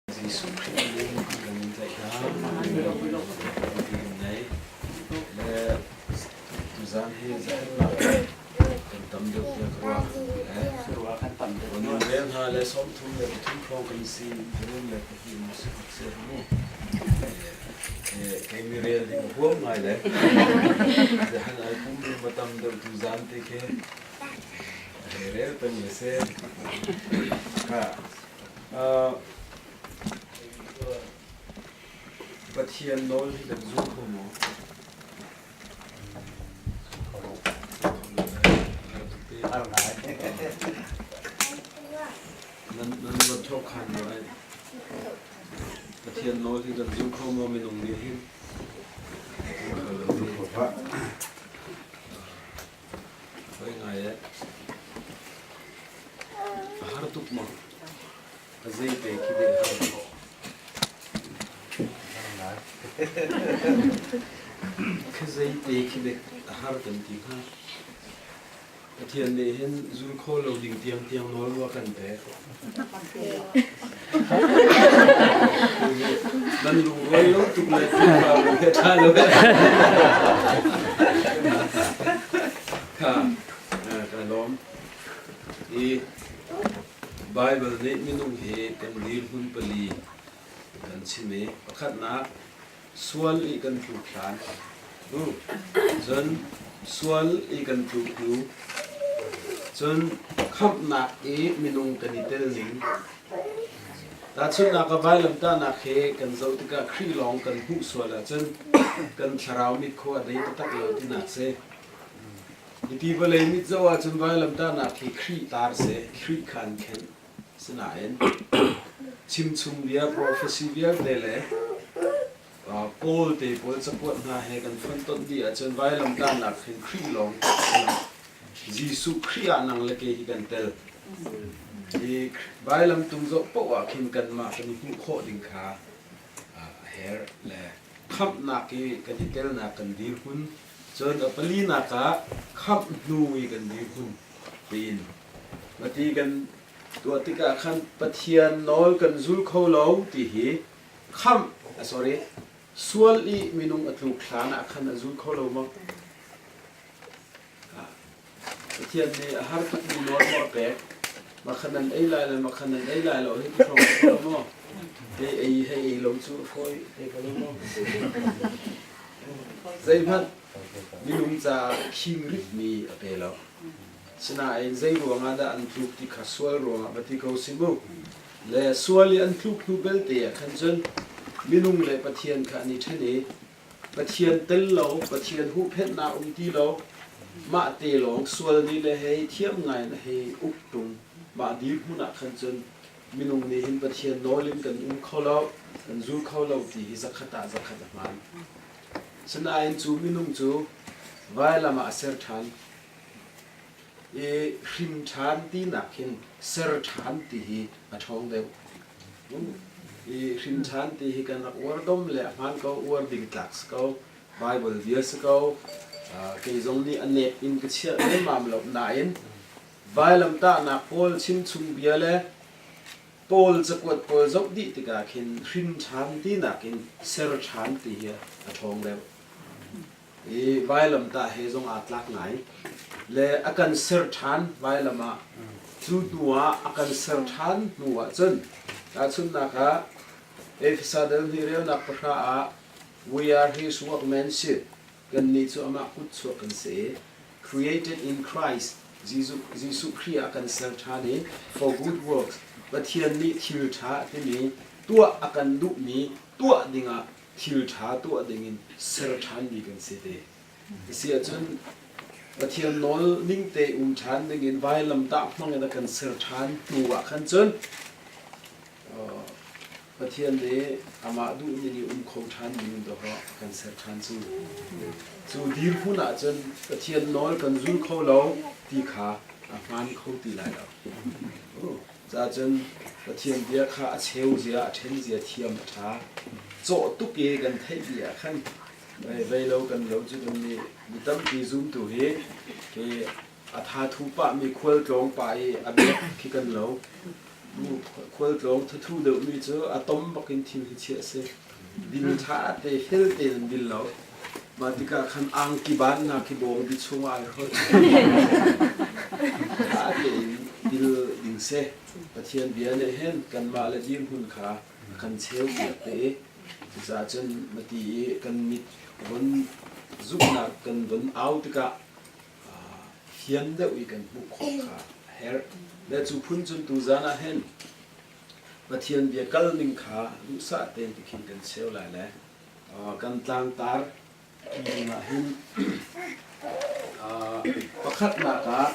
Jesuh Khrih min kan in tlaih hna. Nei le tuzaan hi zahannak kan tam deuh tiah ka ruah. Ruah kan tam deuh. Minung rel hna le 33 hrawng kan si, minung le pahnih mu si bak si mu. Kei mi rel ding huam ngai le zahan ai pum mi ma tam deuh tuzaan te khi rel peng le se. Ka Pathian nawl hi kan zum kho maw? Nan nan va thawk khan lo ai. Pathian nawl hi kan zum kho maw minung nih hin? Zum kho lo. Hoi ngai eh. A har tuk maw? A zei te khi deh har tuk. Khi zei te khi dek a har kan ti hnga. Pathian nih hin zul kho lo ding tiangtiang nawl rua kan pek. Nan lungrual lo tuk le Khrihfabu he ṭha lo. Kha ka lawm. I Baibal nih minung hi kan dirhmun pali kan chim i pakhatnak sual i kan tluk hlan. Cun sual i kan tluk hnu. Cun khamhnak i minung kan i tel ning. Tahchunhnak ah vailamtahnak he kan zoh tikah Khrih lawng kan hmuh sual ahcun kan thlarau mit khua a dei taktak lo tinak si. Hiti vawlei mit zoh ahcun vailamtahnak hi Khrih tar si, Khrih kha an khenh. Sinain chimchung bia prophecy vialte le Paul te pawl cakuat hna he kan fonhtonh dih ahcun vailamtahnak hin Khrih lawng Jesuh Khrih ah nang le kei hi kan tel. Hi vailam tung zoh paoh ah khin kanmah kan i hmuh khawh ding kha a herh le khamhnak i kan i telnak kan dirhmun cun a palinak ah khamh hnu i kan dirhmun tiin mati kan tuah tikah khan Pathian nawl kan zul kho lo ti hi khamh sorry sual i minung a tluk hlan ah khan a zul kho lo maw Pathian nih a har tukmi nawl maw a pek makhan nan ei lai le makhan nan ei lai lo hi ti hrawng a lo maw hei ei hei ei lo cu a fawi te ko lo maw zeihmanh minung caah khing ritmi a pe lo sinain zei ruangah dah an tluk ti kha sual ruangah va ti ko si mu Le sual i an tluk hnu belte ah khan cun minung le Pathian kha an i ṭhen i Pathian tel lo, Pathian huhphenhnak um ti lo, mah te lawng sual nih le hei thiam ngai in a hei uk ṭung. Mah dirhmun ah khan cun minung nih hin Pathian nawl in kan um kho lo, kan zul kho lo ti hi zakhat ah zakhat a hmaan. Sinain cu minung cu vailam ah a ser ṭhan. I hrim ṭhan tinak hin ser ṭhan ti hi a ṭhawng deuh. I hrim ṭhan ti hi kan rak uar dom le a hmaan ko, uar ding tlak si ko, Bible bia si ko. Kei zong nih a nek in ka chiah lemmam lo nain vailamtahnak pawl chimchung bia le Paul cakuat pawl zoh dih tikah khin hrim ṭhan tinak in ser ṭhan ti hi a ṭhawng deuh. I vailamtah he zong aa tlak ngai. Le a kan ser ṭhan vailam ah cu hnu ah a kan ser ṭhan hnu ah cun tahchunhnak ah Efesa dal hnih relnak pahra ah we are his workmanship kannih cu amah kutchuak kan si created in Christ Jesuh, Jesuh Khrih ah kan ser ṭhan i for good works Pathian nih thil ṭha timi tuah a kan duhmi tuah dingah thil ṭha tuah dingin ser ṭhanmi kan si te. Si ahcun Pathian nawl ning te um ṭhan dingin vailamtah hmangin a kan ser ṭhan hnu ah khan cun Pathian nih amah duh ning i um kho ṭhan ding dawh a kan ser ṭhan cu. Cu dirhmun ah cun Pathian nawl kan zul kho lo ti kha a hmaan kho ti lai lo. Caah cun Pathian bia kha a cheu zia, a ṭhen zia thiam a ṭha. Cawh tuk i kan theih dih ah khan vei lo kan lo cu kan nih mi tampi zumtu hi hi a tha thu pahmi khualtlawng pa i a biak khi kan lo. Khualtlawng thathu deuhmi cu a tom bakin thil hi chiah a si. Dil ṭha te fel tein an dil lo. Mah tikah khan angki bannak khi bawngbi chungah ai hrolh. Ṭha tein dil ding seh. Pathian bia nih hin kanmah le dirhmun kha a kan cheu piak te i cucaah cun mati i kan mit von zumhnak kan von au tikah fian deuh i kan hmuh khawh kha a herh. Le cu phun cun tuzan ah hin Pathian bia kal ning kha duhsah tein tikhin kan cheu lai le kan tlangtar ding ah hin pakhatnak ah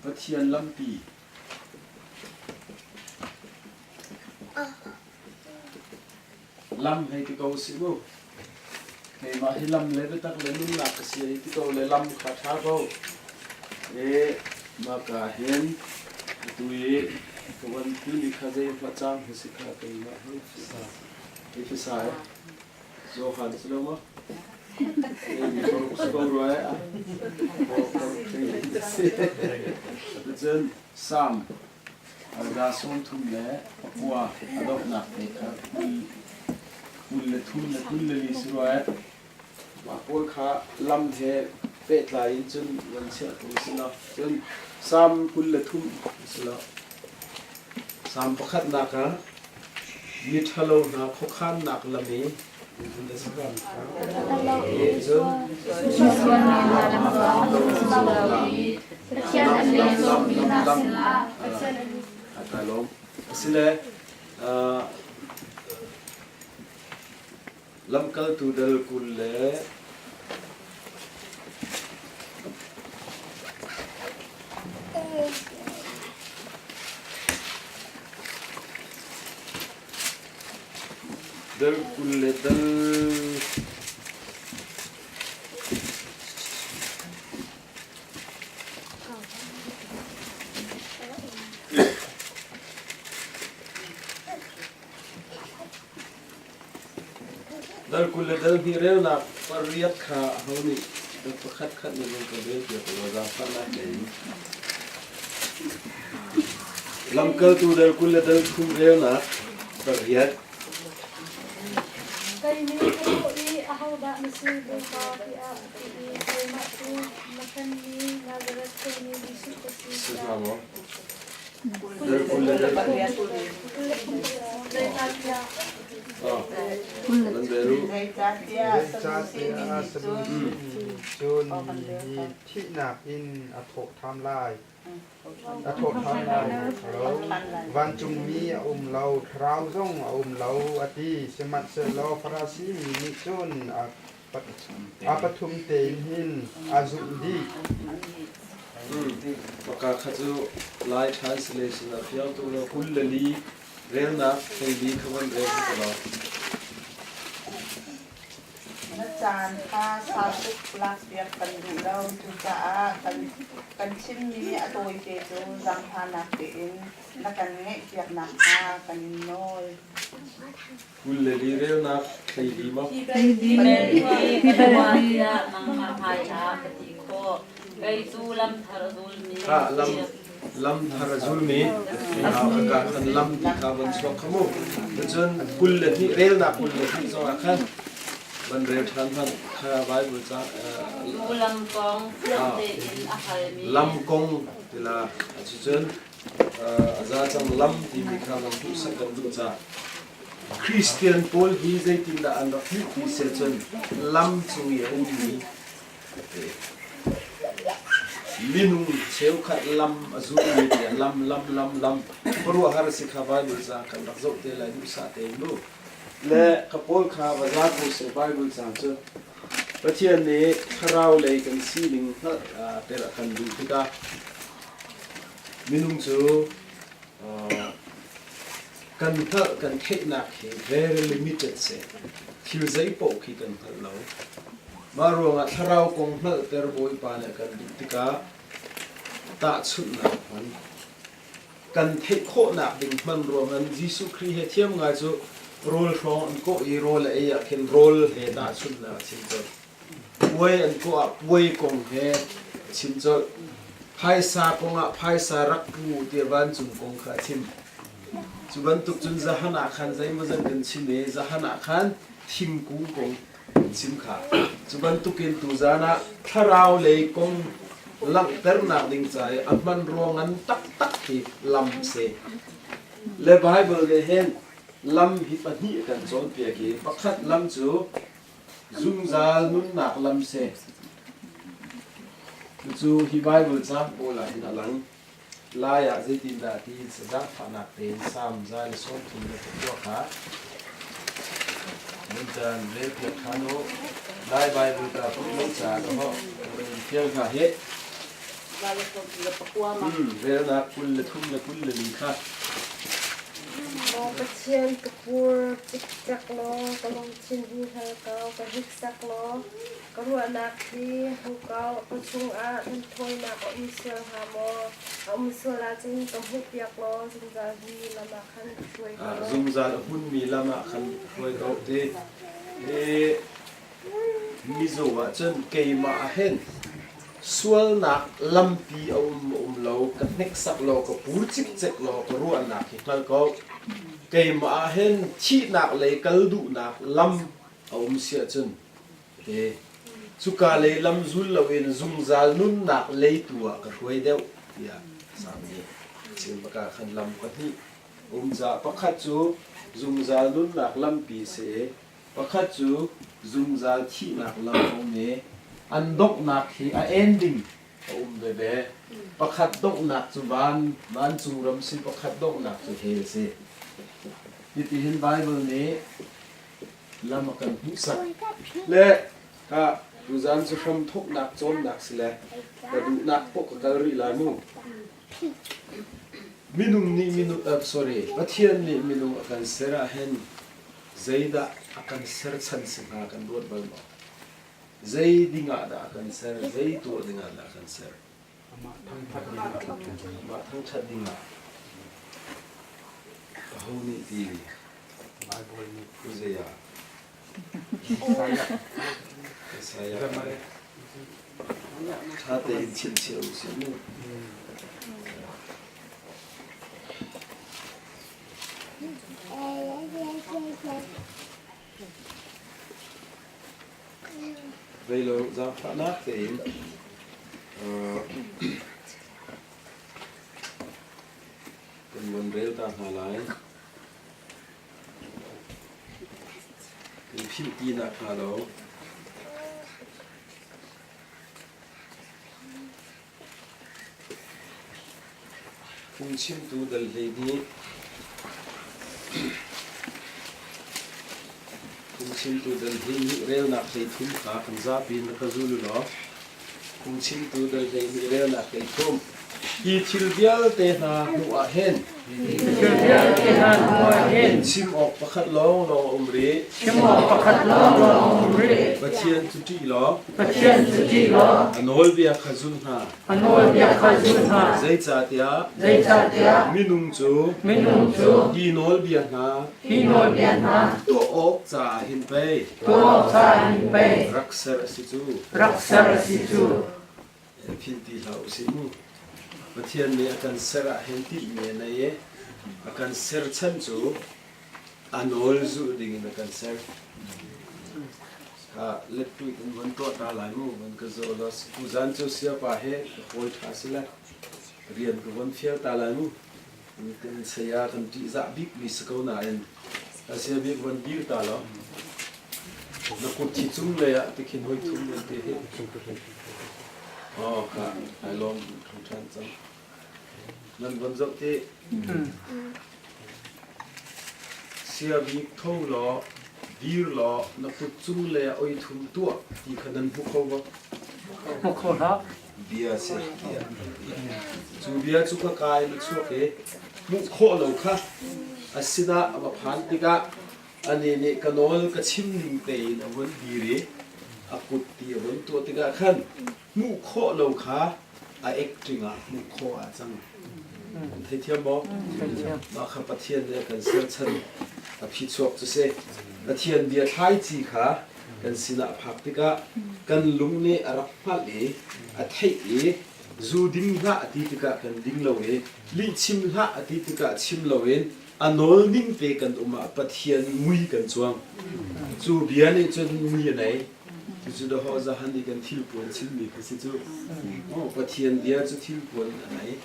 Pathian lampi Lam hei ti ko sih mu. Keimah hi lam le biatak le nunnak ka si hei ti ko le lam kha ṭha ko. E maka hin atu i ka van timi kha zei cang hi si kha keimah hi fisa. Hi fisa he. Johan si lo maw? Si ko rua eh. Cun Sam Arga 39 a donghnak te kha 23 le 24 si rua eh. Mah pawl kha lam he pehtlai in cun van chiah ko si lo. Cun Salm 23 si lo. Salm pakhatnak ah miṭhalo hna khuakhannak lam i Asile lamkaltu dal 20 le Dal 20 le dal Dal 20 le dal hnih relnak pariat kha aho nih dal pakhat khat nih rung ka rel piak ulaw zaangfahnak tein. Lamkaltu dal 20 le dal thum relnak pariat. Kei nih ka thawh i ahodah na si Bawipa tiah a ti i keimah cu na hremmi Nazareth khuami Jesuh ka si tiah. Dal 20 le dal Zeicahtiah Sadusi mi nih cun mi hi thihnak in a thawh ṭhan lai. A thawh ṭhan lai lo. Vancungmi a um lo, thlarau zong a um lo, a ti. Sihmanhsehlaw Farasi mi nih cun a pathum tein hin a zumh dih. Paka kha cu Lai translation ah fiang tuk lo 24 Relnak hleili kha von rel hna law. Na caan kha sau tuk lakpiak kan duh lo. Cucaah kan chimmi a tawite cu zaangfahnak tein na kan ngaihpiak nakhnga kan in nawl. 24 relnak 14 maw? Tiah nangmah hmaiah ka ti khawh. Kei cu lam thar a zulmi Kha lam lam thar a zulmi ka kan lam ti kha van chuak kha mu. Cun 22 relnak 22 zongah khan van rel ṭhan hmanh kha Bible ca Cu lam kong fiang tein a halmi lam kong tila cucun a za cang lam timi kha van hmuhsak kan duh ca Christian pawl hi zeitindah an rak hmuh ti seh cun lam cung i a ummi Minung cheukhat lam a zulmi tiah lam lam lam lam khuaruahhar a si kha Bible ca kan rak zoh te lai duhsah tein mu. Le ka pawl kha va za ko seh Bible ca cu Pathian nih thlarau lei kan sining hngalh ter a kan duh tikah minung cu kan hngalh kan theihnak hi very limited si. Thil zeipaoh khi kan hngalh lo. Mah ruangah thlarau kong hngalhter Bawipa nih a kan duh tikah tahchunhnak hman kan theih khawhnak ding hman ruangah Jesuh Khrih he thiam ngai cu rawl hrawng an kawh i rawl a ei ah khin rawl he tahchunhnak a chim colh. Puai an kawh ah puai kong he a chim colh. Phaisa kongah phaisa rak pu tiah vancung kong kha a chim. Cu bantuk cun zahan ah khan zeimawzat kan chim i zahan ah khan thingkung kong kan chim kha. Cu bantukin tuzan ah thlarau lei kong langhternak ding ca i a hmanrua ngan taktak hi lam a si. Le Baibal nih hin lam hi pahnih a kan cawnpiak i pakhat lam cu zungzal nunnak lam si. Cucu hi Baibal caang pawl ah hin a lang. Lai ah zeitindah ti zaangfahnak tein Salm 139 kha nan caan relpiak ṭhan u. Lai Baibal ta put lo caah ka hawh fiang hna hih. Relnak 23 le 24 kha. Maw Pathian ka pur cikcek law ka lungthin hi hngal ko, ka hniksak law Ka ruahnak hi hmu ko, ka chungah hlenthawinak a um sual hnga maw? A um sual ahcun ka hmuhpiak law zungzal hmunmi lam ah khan ka hruai ko. Zungzal a hmunmi lam ah khan ka hruai ko ti. Hi mizaw ah cun keimah ah hin sualnak lampi a um maw um lo, ka hneksak law, ka pur cikcek law, ka ruahnak hi hngal ko. Keimah ah hin thihnak lei kal duhnak lam a um si ahcun Te cuka lei lam zul loin zungzal nunnak lei tu ah ka hruai deuh tiah Salm nih chim baka khan lam pahnih um caah pakhat cu zungzal nunnak lampi si i pakhat cu zungzal thihnak lam a um i an donghnak hi a ending a um veve. Pakhat donghnak cu van vancung ram si pakhat donghnak cu hell si. Hitihin Bible nih lam a kan hmuhsak. Le ka tuzan cu hramthawknak cawnnak si le ka duhnak poh ka kal rih lai mu. Minung nih minung sorry Pathian nih minung a kan ser ah hin zeidah a kan ser chan si hnga kan ruat bal maw? Zei ding ah dah a kan ser? Zei tuah ding ah dah a kan ser? Amah thangṭhat ding ah. Amah thangṭhat ding ah. Aho nih ti? Baibal nih. Kuzei ah? Isaiah. Isaiah. Ṭha tein chim cio usih mu. Zeilo zaangfahnak tein kan von rel ta hna lai. Kan philh ti nak hnga lo. Phungchimtu dal 12 Phungchimtu dal 12 relnak 13 kha kan zapi in rak ka zul u law Phungchimtu dal 12 relnak 13 Hi thil vialte hna hnu ah hin Thil vialte hna hnu ah hin chim awk pakhat lawnglawng a um rih. Chim awk pakhat lawnglawng a um rih. Pathian cu ṭih law Pathian cu ṭih law a nawlbia kha zul hna. A nawlbia kha zul hna. Zeicahtiah Zeicahtiah minung cu minung cu hi nawlbia hna hi nawlbia hna tuah awk caah hin pei tuah awk caah hin pei rak ser a si cu. rak ser a si cu. Philh ti hlah usih mu. Pathian nih a kan ser ah hin tinhmi a nei i a kan ser chan cu a nawl zulh ding in a kan ser. Kha lettuit in von tuah ta lai mu von ka zaw law tuzan cu siapa he ka hawi ṭha si le rian ka von fial ta lai mu. Kan saya kan ṭihzah bikmi si ko nain a sia bik von dir ta law na kut thi cung lei ah tikhin hoi thum nan ti hi. Oh ka ai lawm ṭhan cang. Nan von zoh ti. Sia bik tho law dir law na kut cung le oi thum tuah ti kha nan hmu kho maw? Hmu kho hlah. Bia si bia. Cu bia cu ka ka in a chuak i hmuh khawh lo kha a sinah a va phan tikah anih nih ka nawl ka chim ning tein a vun dir i a kut ti a vun tuah tikah khan hmuh khawh lo kha a acting ah hmuh khawh ah cang. An theithiam maw? Mah kha Pathian nih a kan serchan a phichuak cu si. Pathian bia thlaici kha kan sinah a phak tikah kan lung nih a rak hngalh i a theih i Zu ding hlah a ti tikah kan ding lo i lihchim hlah a ti tikah chim loin a nawl ning te kan um ah Pathian mui kan cuang. Cu bia nih cun mui a nei. Cucu dahawh zahan i kan thilpuan chimmi kha si cu. Oh, Pathian bia cu thilpuan a nei.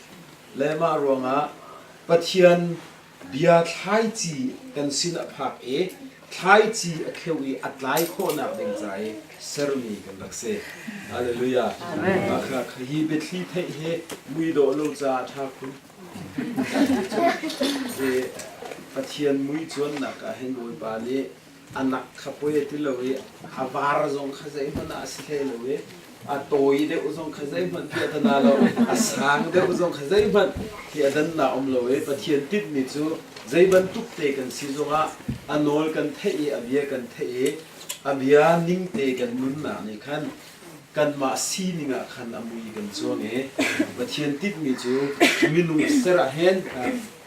Le mah ruangah Pathian bia thlaici kan sin a phak i thlaici a kheu i a tlai khawhnak ding ca i sermi kan rak si. Hallelujah. Mah kha hi biathli theih hi mui dawh lo caah ṭha khun. Pathian mui cuannak ah hin Bawipa nih a nak kha poi a ti lo i a var zong kha zeihmanh ah a si hlei lo i a tawi deuh zong kha zeihmanh ti a dana lo a sang deuh zong kha zeihmanh ti a dannak um lo i Pathian tinhmi cu zei bantuk te kan si zongah a nawl kan theih i a bia kan theih i a bia ning te kan nunnak nih khan kanmah sining ah khan a mui kan cuang i Pathian tinhmi cu minung ser ah hin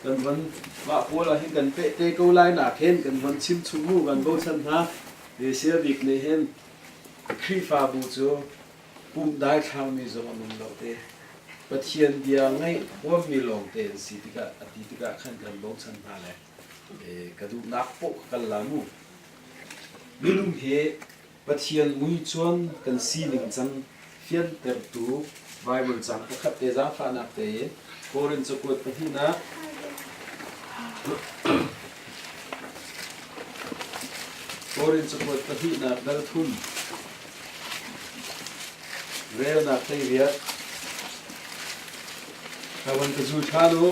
kan von mah pawl ah hin kan peh te ko lai nak hin kan von chim chung mu kan bochan hna. Sia bik nih hin Khrihfabu cu pumh daithlangmi zong an um lo te. Pathian bia ngaih huammi lawng te an si tikah a ti tikah khan kan bochan hna le ka duhnak poh ka kal la mu. Minung hi Pathian muicuan kan sining cang fiantertu Baibal cang pakhat te zaangfahnak tein Korin cakuat pahnihnak Korin cakuat pahnihnak dal thum relnak 18 Thawan ka zul ṭhan u.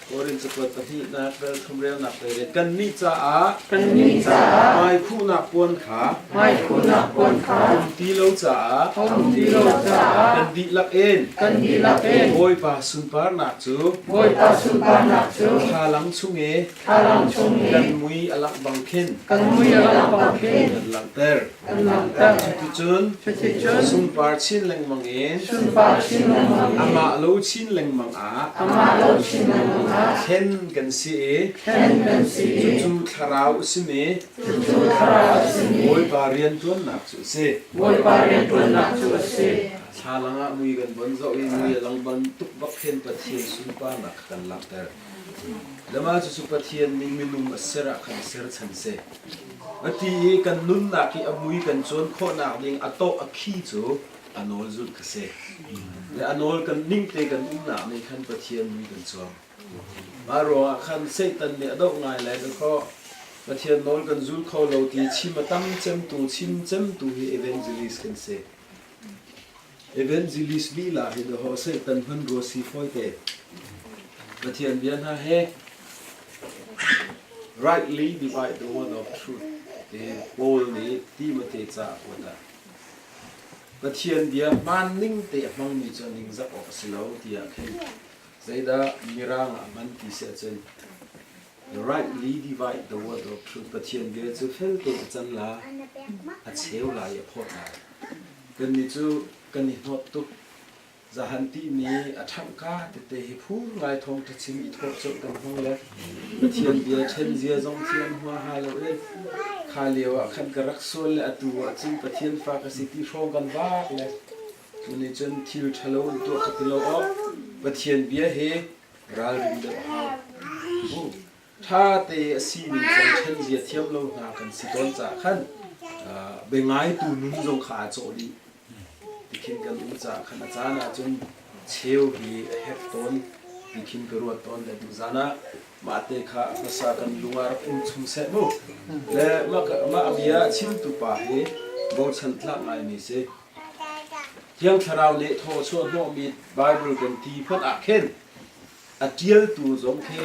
Korin cakuat pahnihnak dal thum relnak 18 Kannih caah Kannih caah hmaikhuhnak puan kha hmaikhuhnak puan kha um ti lo caah um ti lo caah kan dihlak in kan dihlak in Bawipa sunparnak cu Bawipa sunparnak cu thlalang chung i thlalang chung i kan mui a langh bang khin kan mui a langh bang khin kan langhter. Kan langhter. Cuticun Cuticun sunpar chin lengmang in sunpar chin lengmang in amah lo chin lengmang ah amah lo chin lengmang ah thlen kan si i thlen kan si i cucu thlarau a simi cucu thlarau a simi Bawipa rianṭuannak cu a si. Bawipa rianṭuannak cu a si. Thlalang ah mui kan von zoh i mui a lang bantuk bak khin Pathian sunparnak kha kan langhter. Lama cucu Pathian nih minung a ser ah khan ser chan si. A ti i kan nunnak i a mui kan cawn khawhnak ding a tawh a khi cu a nawl zulh kha si. Le a nawl kan ning te kan umnak nih khan Pathian mui kan cawng. Mah ruangah khan Satan nih a doh ngai lai dakaw Pathian nawl kan zul kho lo ti chim a tam cemtu chim cemtu hi evangelist kan si. Evangelist lila hi dawh Satan hmanrua si fawi te. Pathian bia hna he rightly divide the word of truth ti Paul nih Timote ca a kuat ah Pathian bia hmaan ning te a hmangmi cu ningzak awk a si lo tiah khin zeidah mirang ah a hman ti si ahcun rightly divide the word of truth Pathian bia cu fel te a can la a cheu lai a phawt lai. Kannih cu kan i hnawt tuk. Zahan timi a ṭhangh tete hi phur ngai thawngṭha chim i thawh colh kan hmang le Pathian bia ṭhen zia zong thiam huaha lo in kha lio ah khan ka rak sual le atu ah cun Pathian fa ka si ti hrawng kan vak le cu nih cun thil ṭhalo in tuah ka ti lo awk Pathian bia hi ralrin deuh a hau. Ṭha te a sining cang ṭhen zia thiam lo hna kan si tawn caah khan biangaitu nun zong kha aa cawh dih. Tikhin kan um caah khan a caan ahcun cheu hi a herh tawn tikhin ka ruat tawn le tuzaan ah mah te kha hmasa kan lung ah rak um chung seh mu. Le mah bia a chimtu pa hi bochan tlak ngaimi si. Thiang Thlarau nih thaw chuah hnawhmi Bible kan ti hmanh ah khin A ṭialtu zong khi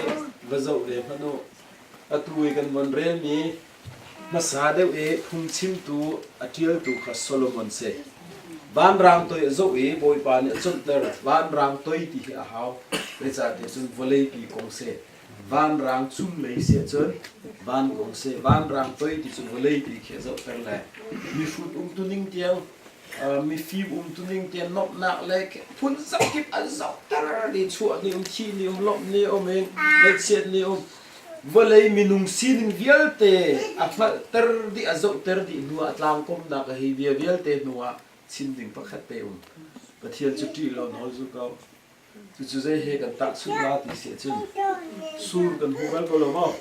va zoh ve hmanh u. Atu i kan von relmi hmasa deuh i phungchimtu a ṭialtu kha Solomon si. Vanrang toi a zoh i Bawipa nih a cawnhter. Vanrang toi ti hi a hau. Zeicahtiah cun vawleipi kong si. Vanrang cunglei si ahcun van kong si. Vanrang toi ti cu vawleipi khi a zohter le mihrut umtuning tiang mifim umtuning te nuamhnak le phun zakip an zohter ni chuah ni um thih ni um lawmh ni um in ngaihchiat ni um vawlei minung sining vialte a hngalhter dih a zohter dih hnu ah tlangkomnak hi bia vialte hnu ah chim ding pakhat te um. Pathian cu ṭih law nawl zul ko. Cucu zei he kan tahchunh la ti si ahcun sur kan hmu bal ko lo maw?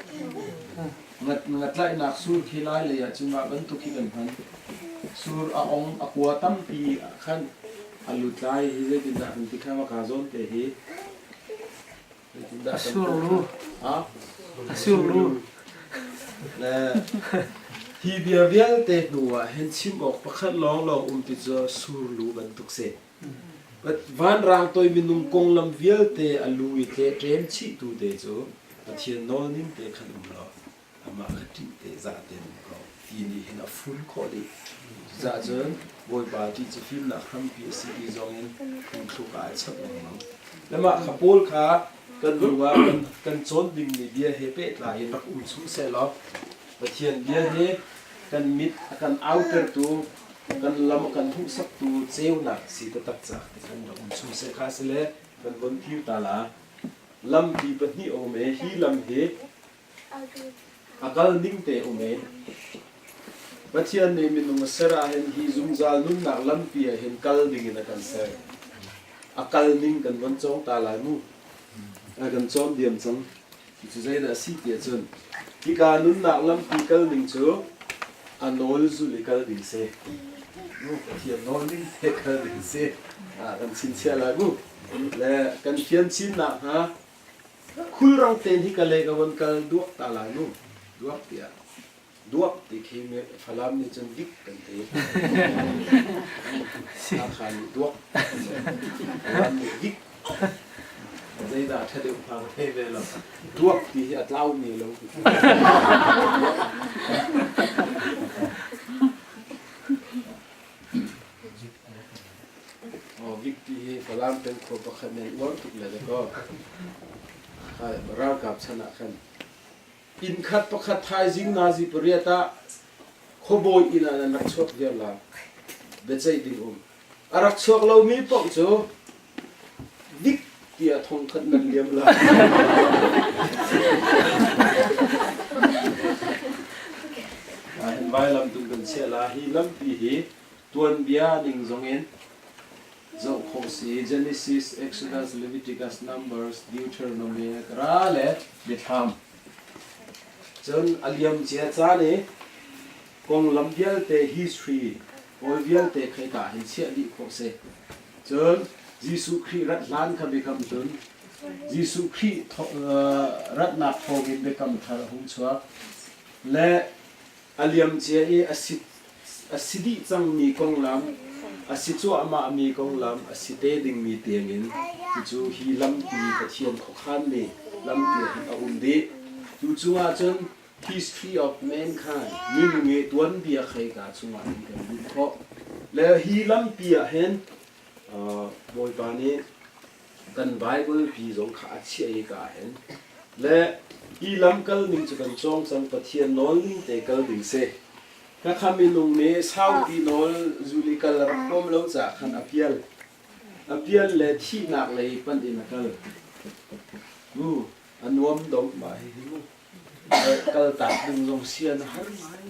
Ngatlaihnak sur khi lai lei ahcun mah bantuk hi kan hman. Sur a ong a kua tampi ah khan a lut lai hi zeitindah kan ti kha maka zawn te hi zeitindah A sur lu. A sur lu. Le hi bia vialte hnu ah hin chim awk pakhat lawnglawng um ti cu sur lu bantuk si. Vanrang toi minung konglam vialte a lu i ṭem chihtu te cu Pathian nawl ning te khan um law amah kha ṭih te zah te um ko ti nih hin a fun khawh dih. Cucaah cun Bawipa ṭih cu fimnak hrampi a si ti zong in phungthluk ah ai chap lengmang. Le mah kha Paul kha kan lung ah kan cawn dingmi bia he pehtlai in rak um chung sehlaw Pathian bia hi kan mit a kan autertu kan lam a kan hmuhsaktu ceunak si taktak caah ti khan rak um chung seh kha si le kan von thlir ta la. Lampi pahnih a um i hi lam hi a kal ning te um i Pathian nih minung a ser ahhin hi zungzal nunnak lampi ah hin kal ding in a kan ser. A kal ning kan von cawng ta lai mu. A kan cawn diam cang. Cucu zeidah a si ti ahcun hika nunnak lampi kal ning cu a nawl zulh i kal ding si. Pathian nawl ning te kal ding si. Kan chinchiah lai mu. Le kan fian chin nakhnga khulrang tein hi ka le ka von kal duak ta lai mu. Duak tiah duak ti khi Falam nih cun dik kan ti. Hakha nih duak. Falam nih dik. Zeidah ṭha deuh hnga ka thei ve lo. Duak ti hi a tlaumi lo. Vik ti hi Falam peng khua pakhat nih an uar tuk le dakaw. Ralkap chan ah khan inn khat pakhat thaizing nazi pariat ah khuabawi inn ah nan rak chuak viar la. Biaceih ding um. A rak chuak lomi paoh cu dik tiah thongkhat nan liam lai. Vailam tung kan chiah la. Hi lampi hi tuanbia ning zongin zoh khawh si. Genesis, Exodus, Leviticus, Numbers, Deuteronomy, ra le Biathlam. Cun a liam cia caan i konglam vialte history pawl vialte khei-ka hin chiah dih khawh si. Cun Jesuh Khrih rat hlan kha biakam cun Jesuh Khrih ratnak thawngin biakam thar a hung chuak. Le a liamcia i a si a si dih cangmi konglam, a si cuahmahmi konglam, a si te dingmi tiangin cucu hi lampi Pathian khuakhanmi lampi hin a um dih. Cu chungah cun history of mankind minung i tuanbia kheika chungah hin kan luh khawh. Le hi lampi ah hin Bawipa nih kan Bible pi zong kha a chiah i ka hin le hi lamkal ning cu kan cawng cang Pathian nawl ning te kal ding si. Ka kha minung nih saupi nawl zul i kal rak huam lo caah khan a pial. A pial le thihnak lei panh in a kal. Mu, a nuam dom mah hihi mu. Kal tak ding zong sian a har ngai.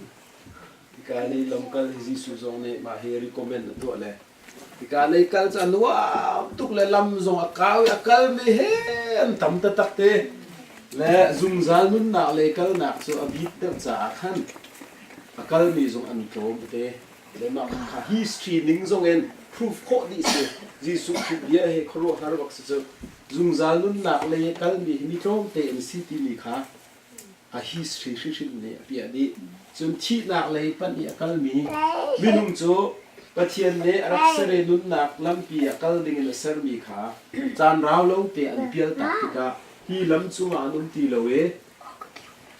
Hika lei lamkal hi Jesuh zong nih mah hi recommend a tuah le hika lei kal cu a nuam tuk le lam zong a kau i a kalmi he an tam taktak te. Le zungzal nunnak lei kalnak cu a bit deuh caah khan a kalmi zong an tlawm te. Le mah kha history ning zong in proof khawh dih si. Jesuh Khrih bia hi khuaruahhar bak si cu. Zungzal nunnak lei kalmi hi mi tlawmte an si timi kha a history hrimhrim nih a piah dih. Cun thihnak lei panh i a kalmi minung cu Pathian nih a rak ser i nunnak lampi ah kal dingin a sermi kha caan rau lo te an pialtak tikah hi lam cungah an um ti lo i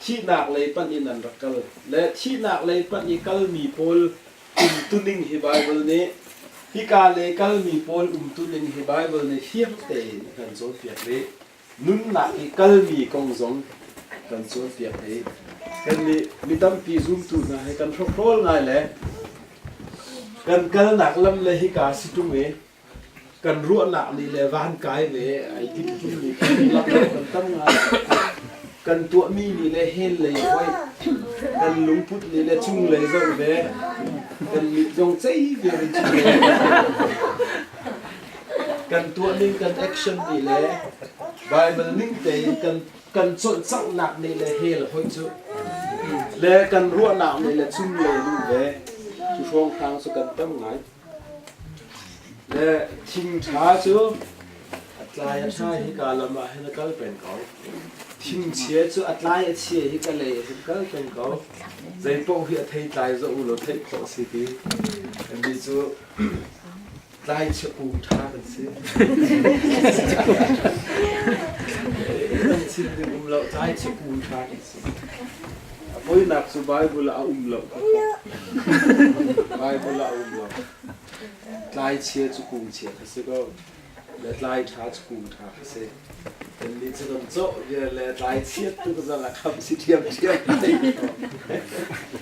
thihnak lei panh in an rak kal. Le thihnak lei panh i kalmi pawl umtuning hi Baibal nih hika lei kalmi pawl umtuning hi Baibal nih fiang tein a kan cawnpiak rih. Nunnak i kalmi kong zong kan cawnpiak rih. Kannih mi tampi zumtu hna hi kan hrokhrawl ngai le kan kalnak lam le hika si ṭung i kan ruahnak nih le van kai ve ai timhmi kan kan tam ngai. Kan tuahmi nih le hell lei hoih, kan lungput nih le cunglei zoh ve, kan mit zong cei viar in cunglei. Kan tuah ning kan action nih le Bible ning tein kan kan cawlcanghnak nih le hell hoi cu le kan ruahnak nih le cum le lu ve cu hrawnghrang cu kan tam ngai. Le thing ṭha cu a tlai a ṭha hi ka lam ah hin a kal peng ko. Thingchia cu a tlai a chia hi ka lei ah hin kal peng ko. Zeipaoh hi a thei tlai zoh u law theih khawh a si ti. Kannih cu tlaichia kung ṭha kan si. Kan chim ding um lo, tlaichia kung ṭha kan si. A poinak cu Bible ah a um lo kha. Bible ah a um lo. Tlaichia cu kung chia kha si ko. Le tlai ṭha cu kung ṭha kha si. Kannih cu kan cawh vial le tlai chiat tu ka zal a kham si ṭhiamṭhiam.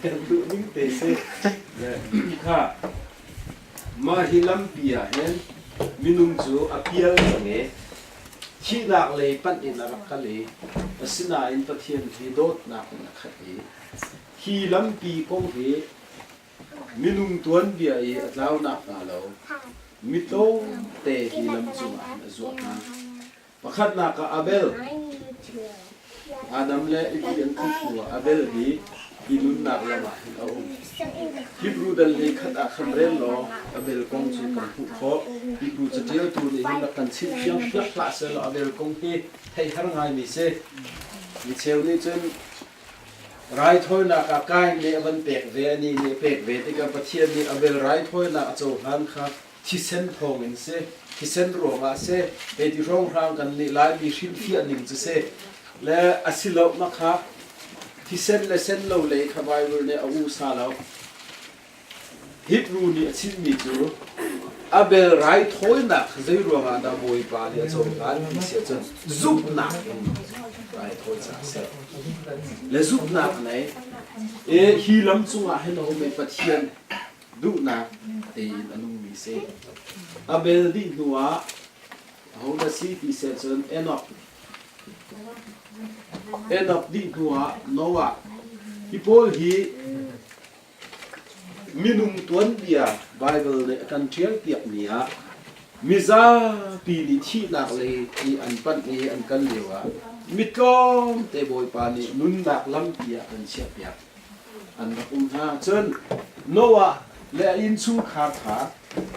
Kan duh ning te si. Le kha mah hi lampi ah hin minung cu a pial cang i thihnak lei panh in a rak kal i asinain Pathian hi dawtnak in a khat i hi lampi kong hi Minung tuanbia i a tlau nakhnga lo mi tlawmte hi lam cungah hin a zuah hna. Pakhatnak ah Abel, Adam le Evi an tluk hnuah Abel hi hi nunnak lam ah hin a um. Hebrew dal hlei khat ah khan rel law Abel kong cu kan hmuh khawh. Hebrew caṭialtu nih hin rak kan chimh fiang piak hlah sehlaw Abel kong hi theih har ngaimi si. Micheu nih cun Raithawinak ah Kain nih a van pek ve, anih nih a pek ve tikah Pathian nih Abel raithawinak a cohlan kha thisen thawngin si, thisen ruangah a si, hei ti hrawnghrang kan nih Laimi hrilhfiah ning cu si. Le a si lo ma kha thisen le sen lo lei kha Bible nih a usa lo. Hebrew nih a chimmi cu Abel raithawinak zei ruangah dah Bawipa nih a cohlan ti si ahcun zumhnak in raithawi caah a si. Le zumhnak nei e hi lam cungah hin a um i Pathian duhnak tein a nungmi si. Abel dih hnuah aho dah si ti si ahcun Enoch. Enoch dih hnuah Noah. Hi pawl hi Minung tuanbia Baibal nih a kan ṭialpiakmi ah mizapi nih thihnak lei i an panh i an kal lioah mi tlawmte Bawipa nih nunnak lampi ah kan chiahpiak. An rak um hna. Cun Noah le a innchungkhar kha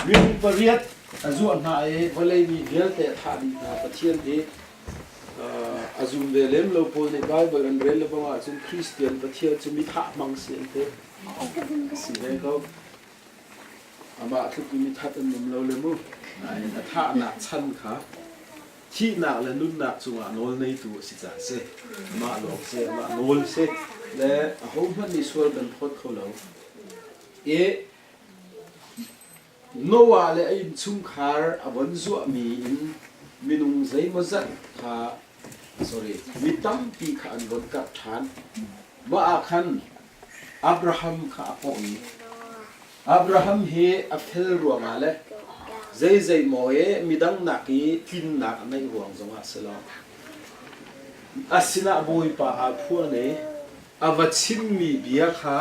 minung pariat a zuah hna i vawlei mi vialte a thah dih hna. Pathian hi A zum ve lem lo pawl nih Baibal an rel lebang ahcun Christian Pathian cu mi thah hmang si an ti. Si ve ko. Amah tluk in mi that an um lo le mu. Nain a thahnak chan kha thihnak le nunnak cungah nawl neitu a si caah si. Amah lawng si, amah nawl si. Le ahohmanh nih sual kan phawt kho lo. I Noah le a innchungkhar a von zuahmi in minung zeimawzat kha sorry mi tampi kha an von karh ṭhan. Mah ah khan Abraham kha a kawh i Abraham hi a fel ruangah le zeizei maw i midang nak i tlinnak a ngeih ruang zongah si lo. A sinah Bawipa aa phuan i a va chimmi bia kha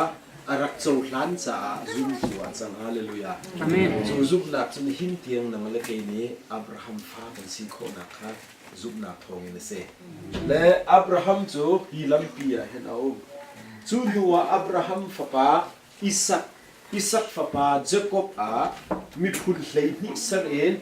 a rak cohlan caah zumtu ah cang. Hallelujah. Amen. Cu zumhnak cu nihin tiang nang le kei nih Abraham fa kan si khawhnak kha zumhnak thawngin a si. Le Abraham cu hi lampi ah hin a um. Cu hnuah Abraham fapa Isak, Isak fapa Jakob ah miphun 12 ser in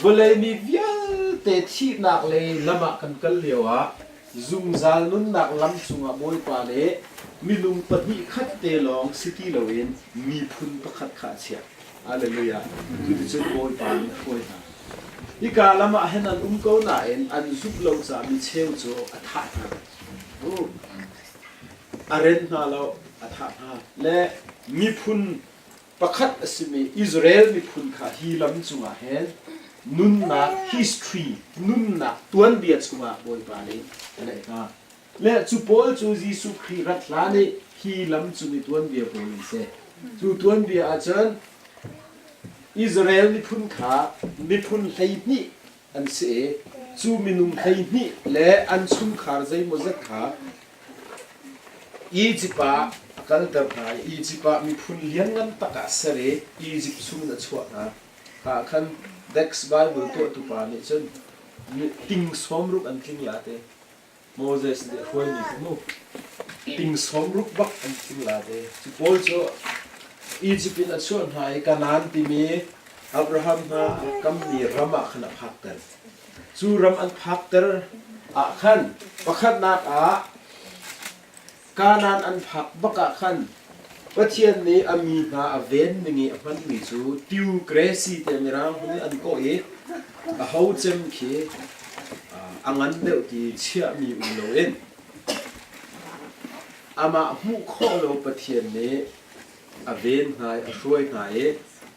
vawlei mi vialte thihnak lei lam ah kan kal lioah zungzal nunnak lam cungah Bawipa nih minung pahnih khat te lawng si ti loin miphun pakhat kha a chiah. Hallelujah. Cuticun Bawipa nih a hruai hna. Hika lam ah hin an um ko nain an zumh lo caah mi cheu cu a thah hna. A ren hna lo, a thah hna. Le miphun pakhat a simi Israel miphun kha hi lam cungah hin nunnak history, nunnak tuanbia chungah Bawipa nih a neih hna. Le cu pawl cu Jesuh Khrih rat hlan i hi lam cung i tuanbia pawl an si. Cu tuanbia ahcun Israel miphun kha miphun 12 an si i cu minung 12 le an chungkhar zeimawzat kha Izipt ah a kalter hna i Izipt ah miphun lianngan tak ah a ser i Izipt chung in a chuah hna. Kha ah khan Dex Bible tuahtu pa nih cun ting sawmruk an tling la te. Moses nih a hruaimi kha mu ting sawmruk bak an tling la te. Cu pawl cu Egypt in a chuah hna i Kanaan timi Abraham hna a kammi ram ah khan a phakter. Cu ram an phakter ah khan pakhatnak ah Kanaan an phak bak ah khan Pathian nih a mi hna a ven ning i a hmanmi cu theocracy tiah Mirang hun nih an kawh i aho cem khi a ngan deuh ti chiahmi um loin amah hmuh khawh lo Pathian nih a ven hna i a hruai hna i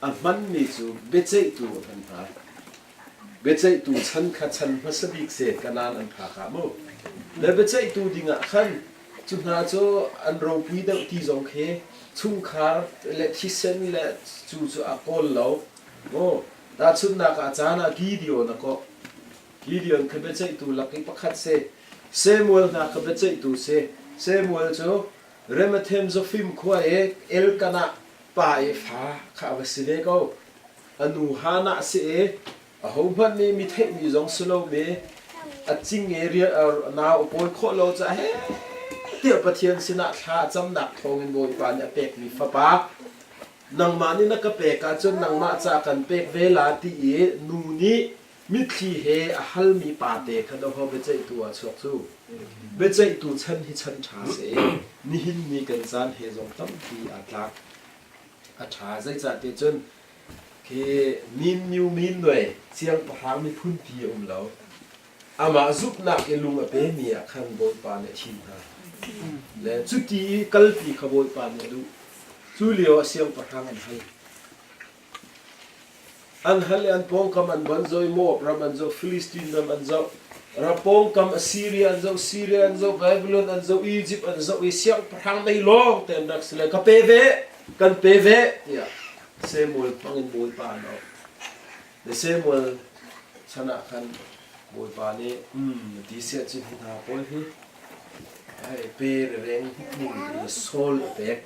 a hmanmi cu biaceihtu a hman hna. Biaceihtu chan kha chan hmasa bik si Kanaan an phak ah mu. Le biaceihtu dingah khan cu hna cu an ropui deuh ti zong khi chungkhar le thisen le cu cu a kawl lo. Mu. Tahchunhnak ah caan ah Gideon a kawh. Gideon kha biaceihtu lak i pakhat si. Samuel hna kha biaceihtu si. Samuel cu Ramathaim Zophim khua i Elkanah pa i fa kha a va si ve ko. A nu Hannah a si i ahohmanh nih mi theihmi zong si lomi a cing i nau a pawi khawh lo caah heh tiah Pathian sinah thla a camnak thawngin Bawipa nih a pekmi fapa nangmah nih na ka pek ahcun nangmah ca kan pek ve la ti i nu nih mitthli he a halmi pate kha dawho biaceihtu ah chuak cu biaceihtu chan hi chan ṭha si i nihin ni kan caan he zong tampi aa tlak. A ṭha. Zeicahtiah cun khi min myu min nuai siangpahrang miphun pi a um lo. Amah zumhnak i lung a pemi ah khan Bawipa nih a thim hna. Le cuti i kalpi kha Bawipa nih a duh. Cu lio ah siangpahrang an hal. An hal i an pawngkam an von zoh i Moab ram an zoh, Filistin ram an zoh, ram pawngkam Assyria an zoh, Syria an zoh, Babylon an zoh, Egypt an zoh i siangpahrang mei lawng te an rak si le ka pe ve, kan pe ve tiah Samuel hmang in Bawipa an auh. Le Samuel chan ah khan Bawipa nih um ti siah cun hi hna pawl hi hei pe reng ning ti Saul a pek.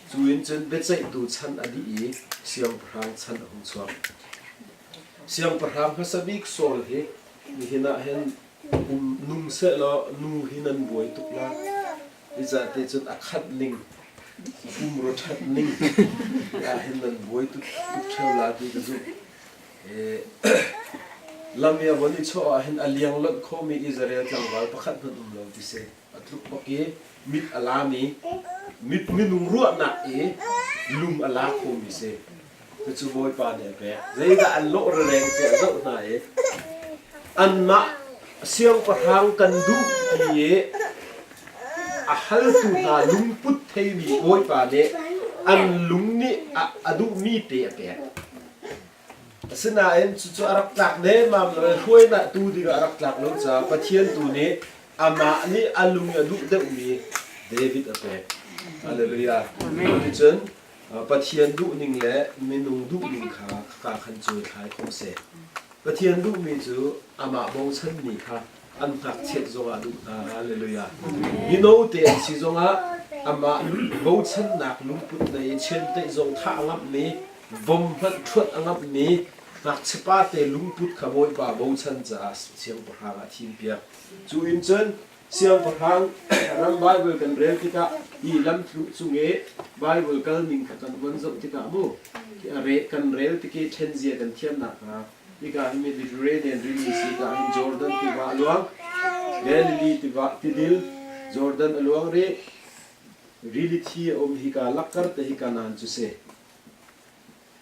Cu in cun biaceihtu chan a dih i siangpahrang chan a hung chuak. Siangpahrang hmasa bik Saul hi nihin ah hin um nung sehlaw nu hi nan buai tuk la. Zeicahtiah cun a khat ning, pumrua ṭhat ning ah hin nan buai tuk ṭheo la ti ka zumh. Lam i a von i chawh ah hin a liang lonh khomi Israel tlangval pakhat hmanh um lo ti si. A tluk bak i mit a lami, mit minung ruahnak i lung a la khomi si. Cucu Bawipa nih a pek. Zeidah an lawh rereng tiah zoh hna i anmah siangpahrang kan duh ti i a haltu hna lungput theimi Bawipa nih an lung nih a duhmi te a pek. Asinain cucu a rak tlak nemmam lo i hruainak tu dingah a rak tlak lo caah Pathian tu nih amah nih a lung a duh deuhmi David a pek. Hallelujah. Cuticun Pathian duhning le minung duhning kha ka khan cu thlai khawh seh. Pathian duhmi cu amah bochanmi kha an ngakchiat zongah duh hna. Hallelujah. Mino te an si zongah amah bochannak lungput nei i chianteih zong thah a ngamhmi vom hmanh ṭhuat a ngamhmi ngakchiapa te lungput kha Bawipa bochan caah siangpahrang ah thimpiak. Cu in cun siangpahrang ram Baibal kan rel tikah hi lamtlu cung i Baibal kalning kha kan von zoh tikah mu kan rel tik i ṭhenzia kan thiam nakhnga hika hi Mediterranean rili si ka hin Jordan tiva a luang Galilee tiva tidil Jordan a luang rih rili thi a um hika lakkar te hi Kanaan cu si.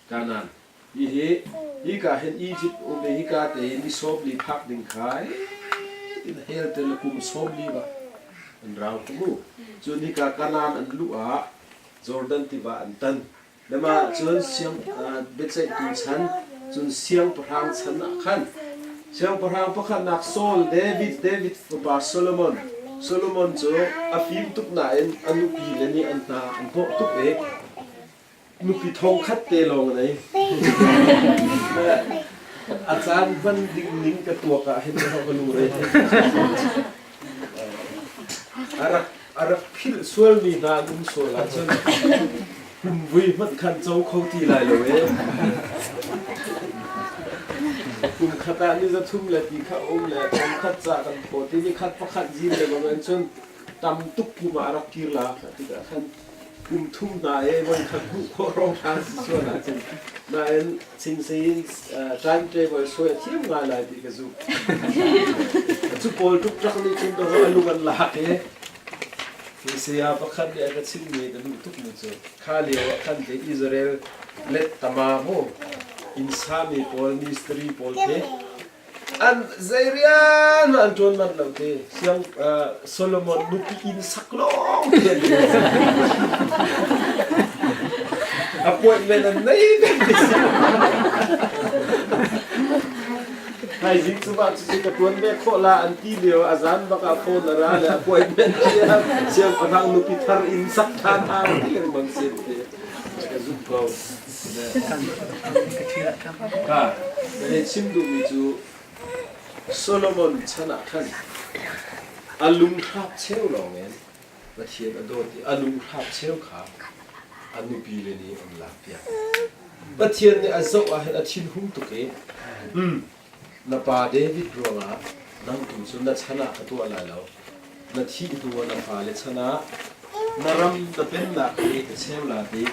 Kanaan. Hihi hika hin Egypt um i hika te hi ni 40 phak ding kha tin hel te le kum 40 ba an rau ku mu. Cun hika Kanaan an luh ah Jordan tiva an tan. Lema cun siang biaceihtu chan cun siangpahrang chan ah khan siangpahrang pakhatnak Saul David David fapa Solomon Solomon cu a fim tuk nain a nupi le nih an hna an hnawh tuk i Nupi thongkhat te lawng a nei. A caan hman ding ning ka tuak ah hin ka lungre thei. A rak a rak philh sualmi hna an um sual ahcun kum vui hmanh khan co kho ti lai lo ee. khat ah ni 300 le ti kha um le thong khat ca kan phaw ti ni khat pakhat zin le bang cun tam tuk kum ah rak kir la tikah khan kum thum hna e voi khat hmuh khawh rong hran si sual ahcun nain singsein timetable suai a thiam ngai lai ti ka zumh. Cu pawl tuk ṭak nih cun dawh a lung an lak i saya pakhat nih a ka chimmi ka duh tukmi cu kha lio ah khan te Israel let tama mu inn sami pawl mistri pawl khi an zei rian an ṭuan manh lo te siang Solomon nupi inn sak lawng te an appointment an nei vek. Thaizing cu mah cucu ka ṭuan ve khawh la an ti lio a zan bak ah phone a ra le appointment chia siangpahrang nupi thar inn sak ṭhan hau ti lengmang sin ti ka zumh ko. Ka hei chim duhmi cu Solomon chan ah khan a lunghrap cheu lawngin Pathian a dawt i a lunghrap cheu kha a nupile nih an lakpiak. Pathian nih a zoh ah hin a thinhung tuk i na pa David ruangah nang tu cu na chan ah ka tuah lai lo. Na thih hnu ah na fale chan ah na ram na pennak hi ka cheu la ti.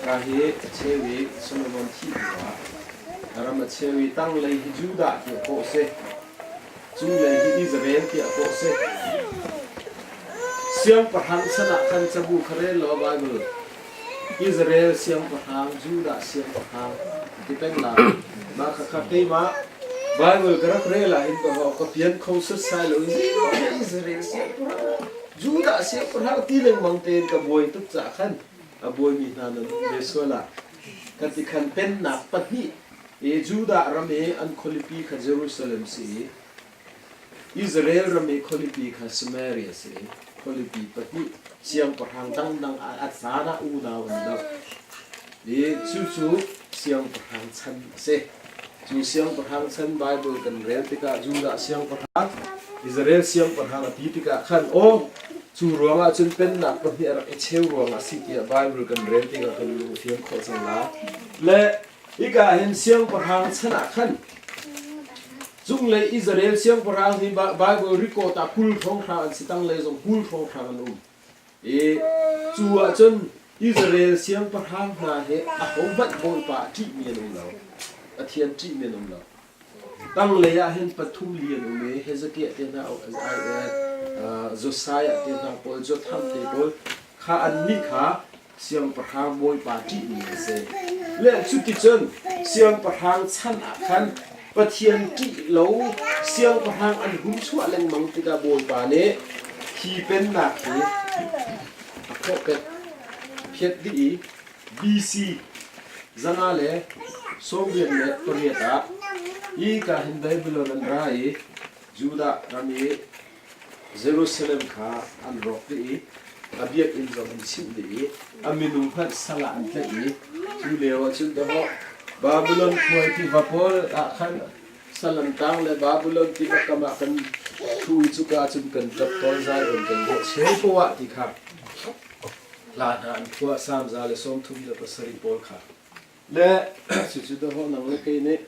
Ka hi a cheu i Solomon thih hnu ah na ram a cheu i tanglei hi Judah tiah kawh a si. Cunglei hi Israel tiah kawh a si. Siangpahrang chan ah khan cabu kha rel law Bible Israel siangpahrang, Judah siangpahrang ti peng lai. Mah khakha keimah Bible ka rak rel ah hin ka pian kho setsai lo i Israel siangpahrang, Judah siangpahrang ti lengmang tein ka buai tuk caah khan a buaimi hna nan um ve sual ah ka ti khan pennak pahnih i Judah ram i an khualipi kha Jerusalem si i Israel ram i khualipi kha Samaria si i khualipi pahnih siangpahrang dangdang ah a caan ah unau an doh. I cucu siangpahrang chan a si. Cu siangpahrang chan Bible kan rel tikah Judah siangpahrang, Israel siangpahrang a ti tikah khan aw cu ruangah cun pennak pahnih a rak i cheu ruangah a si tiah Bible kan rel tikah kan lung a fiang khawh cang lai. Le hika hin siangpahrang chan ah khan Cunglei Israel siangpahrang hi Bible record ah 20 hrawnghrang an si, tanglei zong 20 hrawnghrang an um. I cu ahcun Israel siangpahrang hna hi ahohmanh Bawipa a ṭihmi an um lo. Pathian ṭihmi an um lo. Tanglei ah hin pathum li an um i Hezekiah te hna, Josiah te hna pawl, Jotham te pawl kha annih kha siangpahrang Bawipa ṭihmi an si. Le cuticun siangpahrang chan ah khan Pathian ṭih lo siangpahrang an hun chuah lengmang tikah Bawipa nih hi pennak hi a phawhpet phiat dih i BC 598 ah hi ka hin Babylon an ra i Judah ram i Jerusalem kha an rawk dih i a biakinn zong an chimh dih i a minung hmanh sal ah an tlaih i cu lio ah cun dawh Babylon khuai tiva pawl ah khan sal an tang le Babylon tiva kam ah kan ṭhu i cuka ah cun kan ṭap tawn zai on kan dawh cheu poah ti kha hla hna an phuah Salm 137 pawl kha le cucu dawh nang le kei nih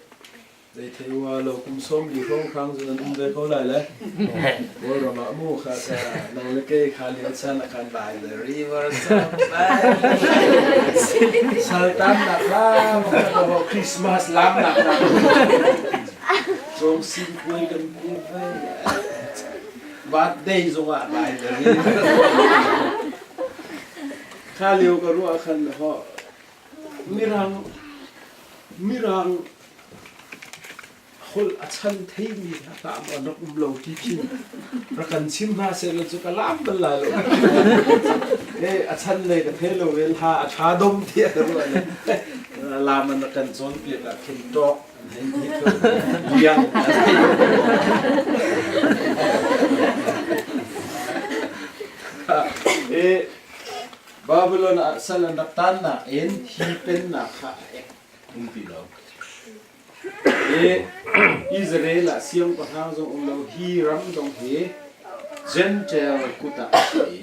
Zeithei ua lo kum 40 hrawnghrang cu nan um ve ko lai le. Kawlram ah mu kha ka nang le kei kha lio chan ah khan by the river Saltan nak lam Christmas lam nak lam Cawm sin kuai kan ti ve Birthday zong ah by the river Kha lio ka ruah khan ho Mirang Mirang holh a chan theimi hna hlah maw an rak um lo ti khi rak kan chim hna sehlaw cu ka lam bal lai lo. Eh a chan lei ka thei lo ve hla a ṭha dom tiah ka ruah le lam an rak kan cawnpiak ah khin ṭawk an hei ti liang an hei Eh Babylon ah sal an rak tannak in hi pennak kha a ek um ti lo. I Israel ah siangpahrang zong um lo, hi ram zong hi Gentile kut ah a si i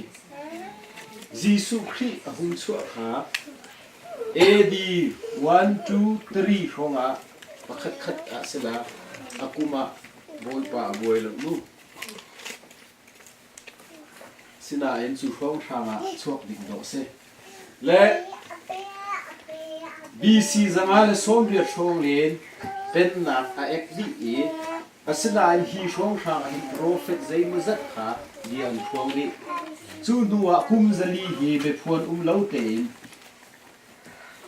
Jesuh Khrih a hung chuah kha AD 1 2 3 hrawng ah. Pakhatkhat ah sila a kum ah Bawipa a buai lo mu. Sinain cu hrawnghrang ah chuak ding dawh si. Le BC 180 hrawng len pennak a ek dih i asinain hi hrawnghrang ah hin profet zeimawzat kha bia an phuang dih. Cu hnu ah kum 400 hi biaphuan um lo tein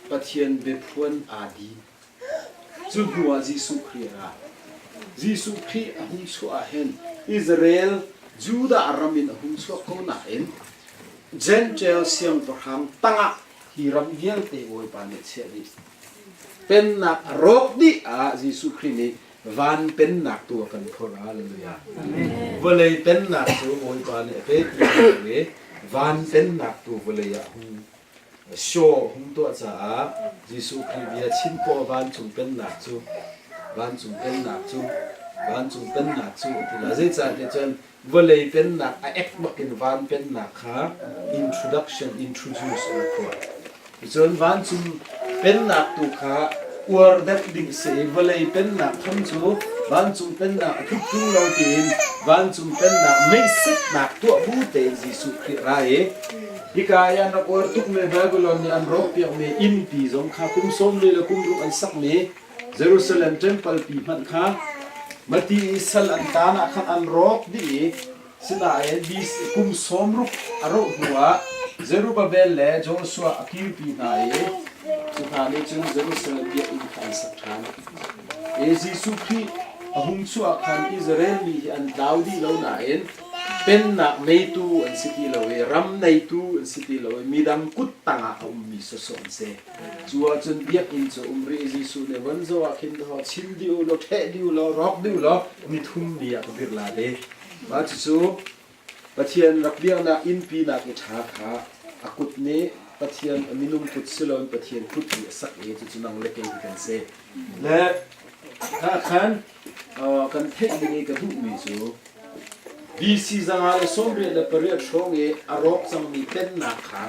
Pathian biaphuan aa din. Cu hnuah Jesuh Khrih a ra. Jesuh Khrih a hung chuah ah hin Israel Judah ram in a hung chuak ko nain Gentile siangpahrang tangah hi ram vialte Bawipa nih a chiah dih. Pennak a rawk dih ah Jesuh Khrih nih van pennak tu a kan phorh. Hallelujah. Vawlei pennak cu Bawipa nih a pek i van pennak tu vawlei ah hung Shaw hung tuah caah Jesuh Khrih bia chim paw vancung pennak cu vancung pennak cu vancung pennak cu a ti la. Zeicahtiah cun vawlei pennak a ek bakin van pennak kha introduction introduce an tuah. Cun vancung pennak tu kha uar deuh ding si i vawlei pennak tham cu vancung pennak a tluk tung lo tiin vancung pennak meisetnak tuah bu tein Jesuh Khrih ra i Hika i an rak uar tukmi Babylon nih an rawkpiakmi innpi zong kha kum 40 le kum ruk an sakmi Jerusalem temple pi hmanh kha mati i sal an taan ah khan an rawk dih i sinain kum 60 a rauh hnuah Zerubbabel le Joshua a kirpi hna i cu hna nih cun Jerusalem biakinn kha an sak ṭhan. I Jesuh Khrih a hung chuah khan Israel mi hi an tlau dih lo nain Pennak neitu an si ti lo i ram neitu an si ti lo i midang kut tangah a ummi sawsawh an si. Cu ahcun biakinn cu um rih i Jesuh nih von zoh ah khin ho chim dih u law, ṭheh dih u law, rawk dih u law nithum ni ah ka dirh la te. Mah cucu Pathian rak biaknak innpi nak i ṭha kha a kut nih Pathian minung kut si loin Pathian kut nih a sak i cucu nang le kei hi kan si. Le kha khan kan theih ding i ka duhmi cu BC 188 hrawng i a rawk cangmi pennak kha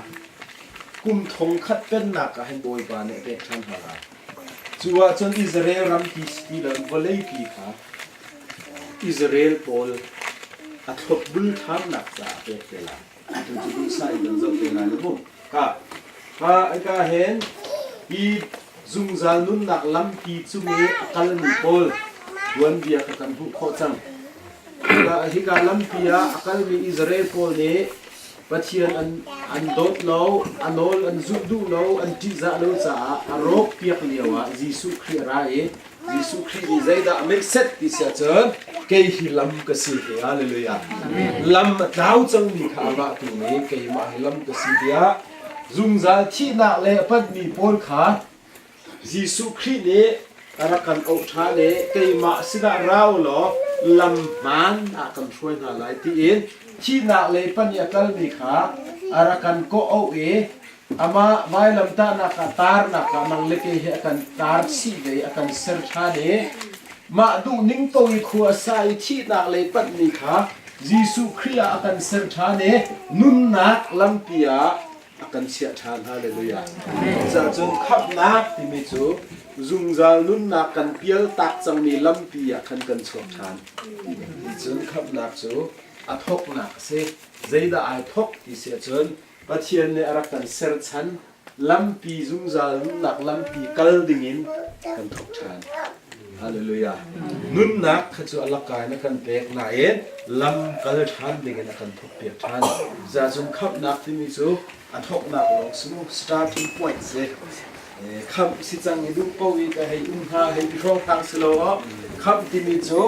kum 1000 pennak ah hin Bawipa nih a pek ṭhan hna lai. Cu ahcun Israel ram ti si ti lo vawleipi kha Israel pawl a thlopbul ṭhannak caah a pek te lai. Cu cu duhsah in kan zoh te lai mu. Ka ka hen hi zungzal nunnak lampi cung i a kalmi pawl tuanbia kha kan hmuh khawh cang. Hika lampi ah a kalmi Israel pawl nih Pathian an dawt lo, a nawl an zulh duh lo, an ṭihzah lo caah a rawk piak lio ah Jesuh Khrih a ra i Jesuh Khrih nih zeidah a meihset ti si ahcun kei hi lam ka si hi hallelujah lam a tlau cangmi kha amah tu nih keimah hi lam ka si tiah zungzal thihnak le a panhmi pawl kha Jesuh Khrih nih a rak kan auh ṭhan i keimah sinah ra u law lam hmaan ah kan hruai hna lai tiin thihnak lei panh i a kalmi kha a rak kan kawh auh i Amah vailamtahnak ah tarnak ah nang le kei hi a kan tar chih ve i a kan ser ṭhan i mah duhning ko i khua sa i thihnak lei panhmi kha Jesuh Khrih ah a kan ser ṭhan i nunnak lampi ah a kan chiah ṭhan. Hallelujah. Cucaah khamhnak timi cu zungzal nunnak kan pial tak cangmi lampi ah khan kan chuak ṭhan. Cun khamhnak cu a thawknak a si. Zeidah ai thawk ti si ahcun Pathian nih a rak kan serchan lampi zungzal nunnak lampi kal dingin kan thawk ṭhan. Hallelujah. Nunnak kha cu a laka in a kan pek nain lam kal ṭhan dingin a kan thawkpiak ṭhan. Zacun khamhnak timi cu a thawknak lawng si mu starting point si. Khamh si cang i duh paoh i ka hei um hnga hei ti hrawnghrang si lo khamh timi cu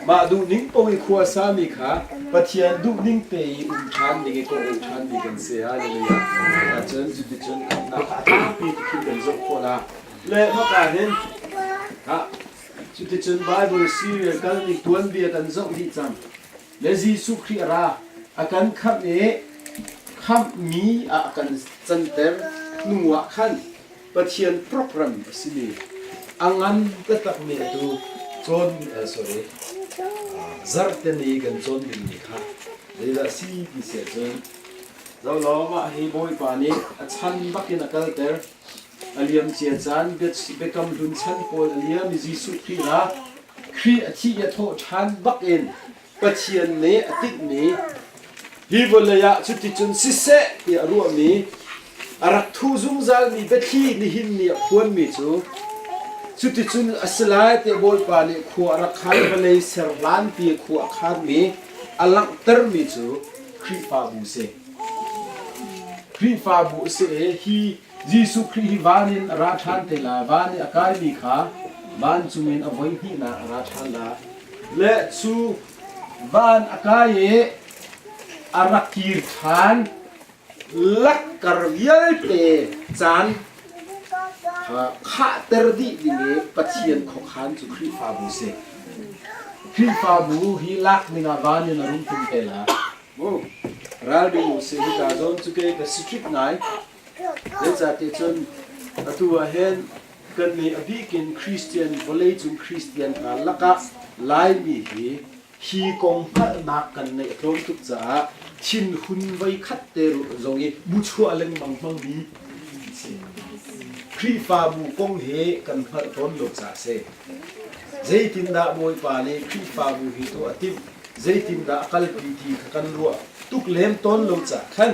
Mah duhning paoh i khua a sami kha Pathian duhning te i um ṭhan ding i kawh ṭhan mi kan si. Hallelujah. Cun cuticun khamhnak a tlangpi ti khi kan zoh khawh la. Le maka hin cuticun Bible serial kalning tuanbia kan zoh dih cang. Le Jesuh Khrih a ra a kan khamh i khamhmi ah a kan canter hnu ah khan Pathian program a simi a ngan taktakmi atu cawn sorry zarhte ni kan cawn dingmi kha zeidah si ti si ahcun zoh law mah hi Bawipa nih a chan bakin a kalter. A liam cia caan biakam hlun chan pawl a liam i Jesuh Khrih la Khrih a thih i a thawh ṭhan bak in Pathian nih a tinhmi hi vawlei ah cuticun siseh tiah a ruahmi a rak thuh zungzalmi biathli nihin ni a phuanmi cu cuticun a si lai tiah Bawipa nih khua a rak khan vawlei ser hlanpi khua a khanmi a langhtermi cu Khrihfabu si. Khrihfabu a si i hi Jesuh Khrih hi van in a ra ṭhan te lai. Van i a kaimi kha vancung in a voi hnihnak a ra ṭhan lai. Le cu van a kai i a rak kir ṭhan lakkar vialte caan khahter dih ding i Pathian khuakhan cu Khrihfabu si. Khrihfabu hi lak ning ah van in a rung tlung te lai. Ralring u sih hika zawn cu kei ka strict ngai. Zeicahtiah cun atu ah hin kannih a bikin Christian vawleicung Christian hna lakah Laimi hi hi kong hngalhnak kan neih a tlawm tuk caah thinhun voi khat te zong i bu chuah lengmang hmangmi si. Khrihfabu kong hi kan hngalh tawn lo caah si. Zeitindah Bawipa nih Khrihfabu hi tuah a timh? Zeitindah a kalpi ti kha kan ruah tuk lem tawn lo caah khan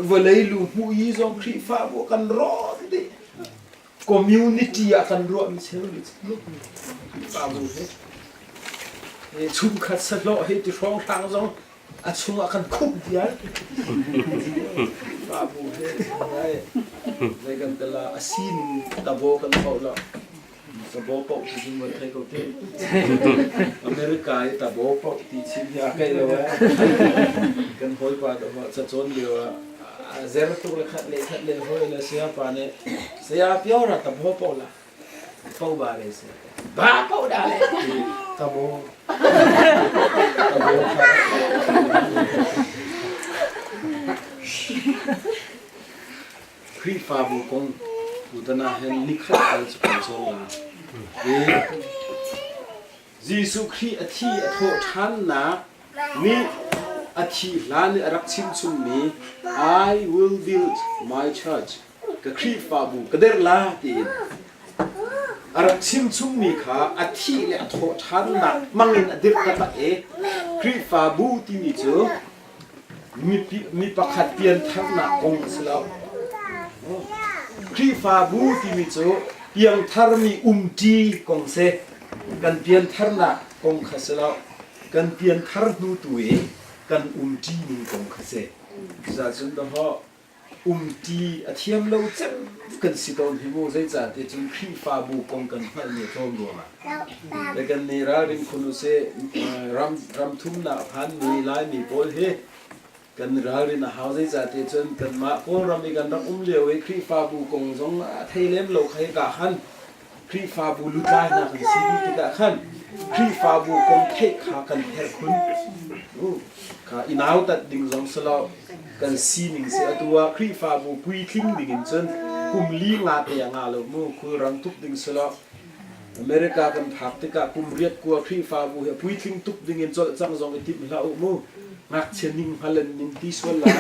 vawlei lu hmuh i zong Khrihfabu kan rawn dih. Community ah kan ruahmi cheu nih Khrihfabu hi chungkhat sahlawh hei ti hrawnghrang zong a chungah kan khumh dial. Khrihfabu hi zei kan tala a sin tabo kan hauh lo. Tabo paoh ti cun van thei ko te. America i tabo paoh ti chim hi a keih lo eh. Kan hawipa ca cawn lio ah a zer tuk le khat le khat le hawi le saya pa nih saya pio ra tabo paoh la pau ba re se ba paoh da le tabo tabo kha Khrihfabu kong tutan ah hin nikhat tal cu kan cawn la. I Jesuh Khrih a thi a thawh ṭhannak nih a thih hlan i a rak chimchungmi I will build my church ka Khrihfabu ka derh la tiin a rak chimchungmi kha a thih le a thawh ṭhannak hmangin a dirh taktak i Khrihfabu timi cu Mi pakhat piantharnak kong a si lo. Khrihfabu timi cu piangtharmi umṭi kong si. Kan piantharnak kong kha si lo. Kan pianthar hnu tu i kan umṭi ning kong kha si. Cucaah dahawh umṭi a thiam lo cem kan si tawn hi mu. Zeicahtiah cun Khrihfabu kong kan hngalhmi a tlawm ruangah. Le kan nih ralring khun usih. Ram ram thumnak a phanmi Laimi pawl hi kan ralrin a hau. Zeicahtiah cun kanmah Kawlram i kan rak um lio i Khrihfabu kong zong a thei lem lo kha hika khan Khrihfabu lutlai hna kan si dih tikah khan Khrihfabu kong theih kha kan herh khun. Kha i nautat ding zong si lo kan sining si atu ah Khrihfabu puitling ding in cun kum li nga te a nga lo mu khulrang tuk ding si lo America kan phak tikah kum riat kua Khrihfabu hi a puitling tuk ding in colh cang zong i timh hlah u mu ngakchia ning hngal in nin ti sual lai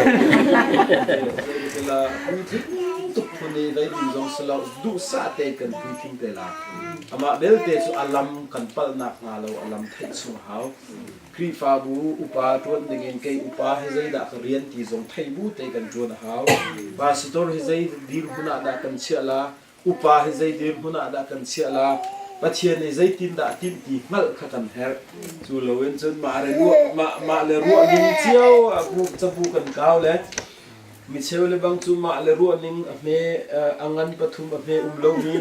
puitling tuk phun i vei ding zong si lo duhsah te kan puitling te la amah belte cu a lam kan palhnak hnga lo a lam theih chung hau Khrihfabu upa ṭuan dingin kei upa hi zeidah ka rian ti zong thei bu te kan ṭuan a hau. Pastor hi zei dirhmun ah dah kan chiah la, upa hi zei dirhmun ah dah kan chiah la, Pathian nih zeitindah a timh ti hngalh kha kan herh. Cu loin cun mah le ruah mah, mah le ruah ning cio ah bu cabu kan kau le mi cheu le bang cu mah le ruah ning a hme a ngan pathum a hme um lomi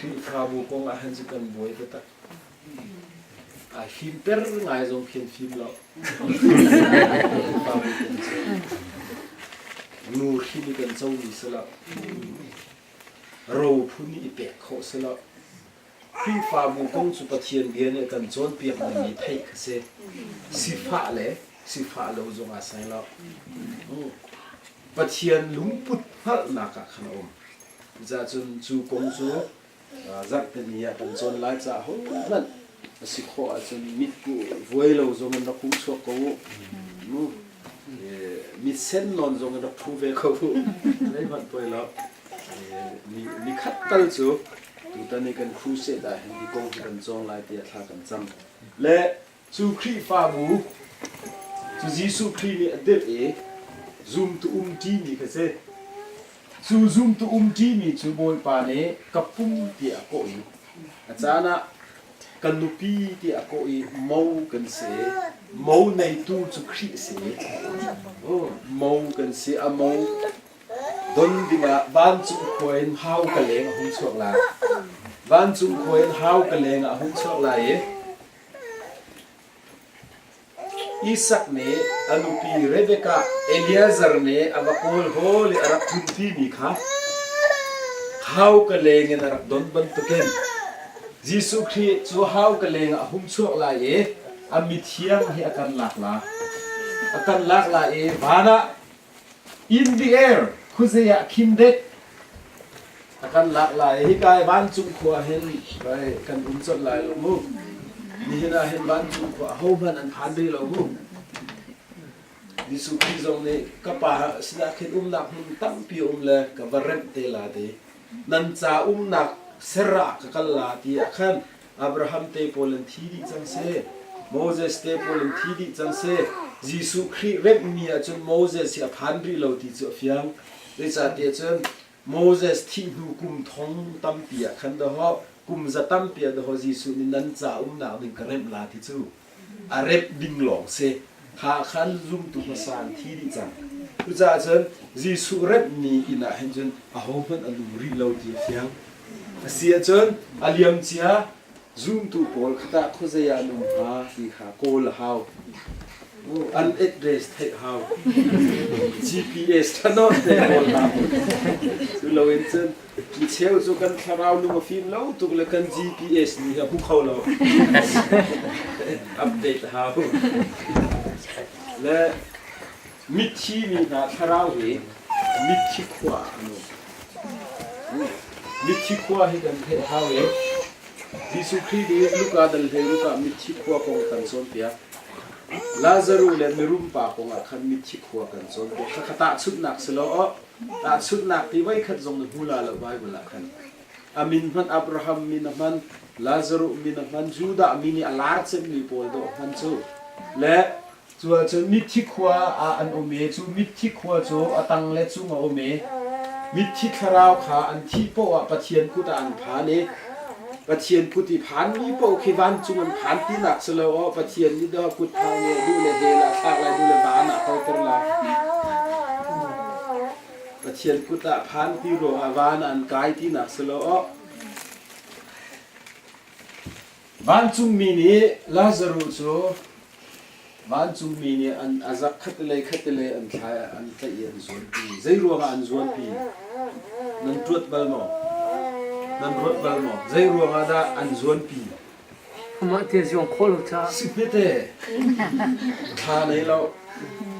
Khrihfabu kong ah hin cu kan buai taktak. Aa fimter ngai zong khi an fim lo. Khrihfabu kong cu nu hrin i kan comi si lo. Ro phun i pek khawh si lo. Khrihfabu kong cu Pathian bia nih a kan cawnpiak dingmi theih kha si. Sifah le sifah lo zong aa sai lo. Pathian lungput hngalhnak ah khan a um. Cucaah cu kong cu zarhteni ah kan cawn lai caah hohmanh a si khawh ahcun mitkuh vuai lo zong in rak hung chuak ko u. Mitsen nawn zong in rak ṭhu ve ko u. Zeihmanh poi lo. Ni khat tal cu tutan i kan crusade ah hin hi kong hi kan cawng lai tiah thla kan cam. Le cu Khrihfabu cu Jesuh Khrih nih a dirh i zumtu umṭimi kha si. Cu zumtu umṭimi cu Bawipa nih ka pum tiah a kawh i a caan ah Kan nupi tiah a kawh i mo kan si. Mo neitu cu Khrih a si. Mo kan si. A mo don dingah vancung khua in hau ka leng a hung chuak lai. Vancung khua in hau ka leng ah a hung chuak lai i Isak nih a nupi Rebekah Eliezer nih a va kawl hawl i a rak tlunpimi kha hauka leng in a rak don bantukin Jesuh Khrih cu hauka leng ah a hung chuak lai i a mithiang hi a kan lak la. A kan lak lai i van ah in the air khuazei ah khin dek A kan lak lai. Hika i vancung khua hin kan um colh lai lo mu. Nihin ah hin vancung khua ahohmanh an phan rih lo mu. Jesuh Khrih zong nih ka pa sinah khin umnak hmun tampi um le ka va remh te la ti. Nan ca umnak ser ah ka kal la ti ah khan Abraham te pawl an thi dih cang si. Moses te pawl an thi dih cang si. Jesuh Khrih remhmi ahcun Moses hi a phan rih lo ti cu a fiang. Zeicahtiah cun Moses thih hnu kum thong tampi ah khan dawh kum za tampi ah dawh Jesuh nih nan ca umnak ding ka remh la ti cu a remh ding lawng si. Kha khan zumtu hmasa an thi dih cang. Cucaah cun Jesuh remhmi inn ah hin cun ahohmanh an um rih lo ti a fiang. A si ahcun a liamcia zumtu pawl kha tah khuazei ah an um hnga ti kha kawl a hau. An address theih hau. GPS ṭhanawn te kawl hau. Cu loin cun mi cheu cu kan thlarau lung a fim lo tuk le kan GPS nih a hmu kho lo. Update hau. Le mithi mi hna thlarau hi mithi khua ah an um. Mithi khua hi kan theih hau i Jesuh Khrih nih Luka dal hlei ruk ah mithi khua kong kan cawnpiak. Lazaruh le mirum pa kong ah khan mithi khua kan cawnpiak. Khakha tahchunhnak si lo aw. Tahchunhnak ti voikhat zong na hmu la lo Bible ah khan. A min hmanh Abraham min a hman, Lazaruh min a hman, Judah mi nih a lar cemmi pawl dawh a hman cu. Le Cu ahcun mithi khua ah an um i cu mithi khua cu a tang le cung a um i mithi thlarau kha an thih paoh ah Pathian kut ah an phan i Pathian kut i phanmi paoh khi vancung an phan tinak si lo aw Pathian nih dah kut phang nih duh le hell ah thlak lai duh le van ah kalter lai. Pathian kut ah phan ti ruangah van ah an kai tinak si lo aw. Vancungmi nih Lazaruh cu vancungmi nih an a zak khattelei khattelei an thlai an tlaih i an zuanpi. Zei ruangah an zuanpi? Nan ṭuat bal maw? Nan ruat bal maw? Zei ruangah dah an zuanpi? Amah te zuang khawh lo caah. Si hmete. Thla nei lo.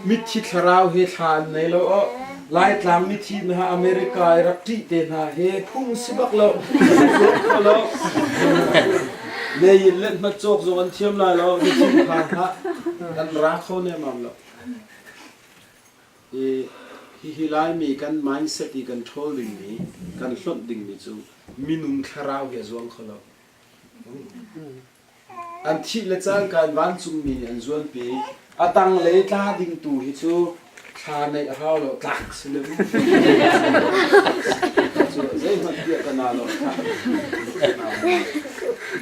Mithi thlarau hi thla an nei lo aw. Laitlang mithi hna America i rak ṭih te hna hi phung si bak lo. Zuam kho lo. Nei in let hmat cawk zong an thiam lai lo. Mithi kha hlah. Kan ra kho nemam lo. I hihi Laimi kan mindset i kan ṭhawl dingmi, kan hlonh dingmi cu minung thlarau hi a zuang kho lo. An thih le cangka in vancungmi nih an zuanpi. A tanglei tla ding tu hi cu thla neih a hau lo, tlak si le mu. Cu zeihmanh piah ka na lo.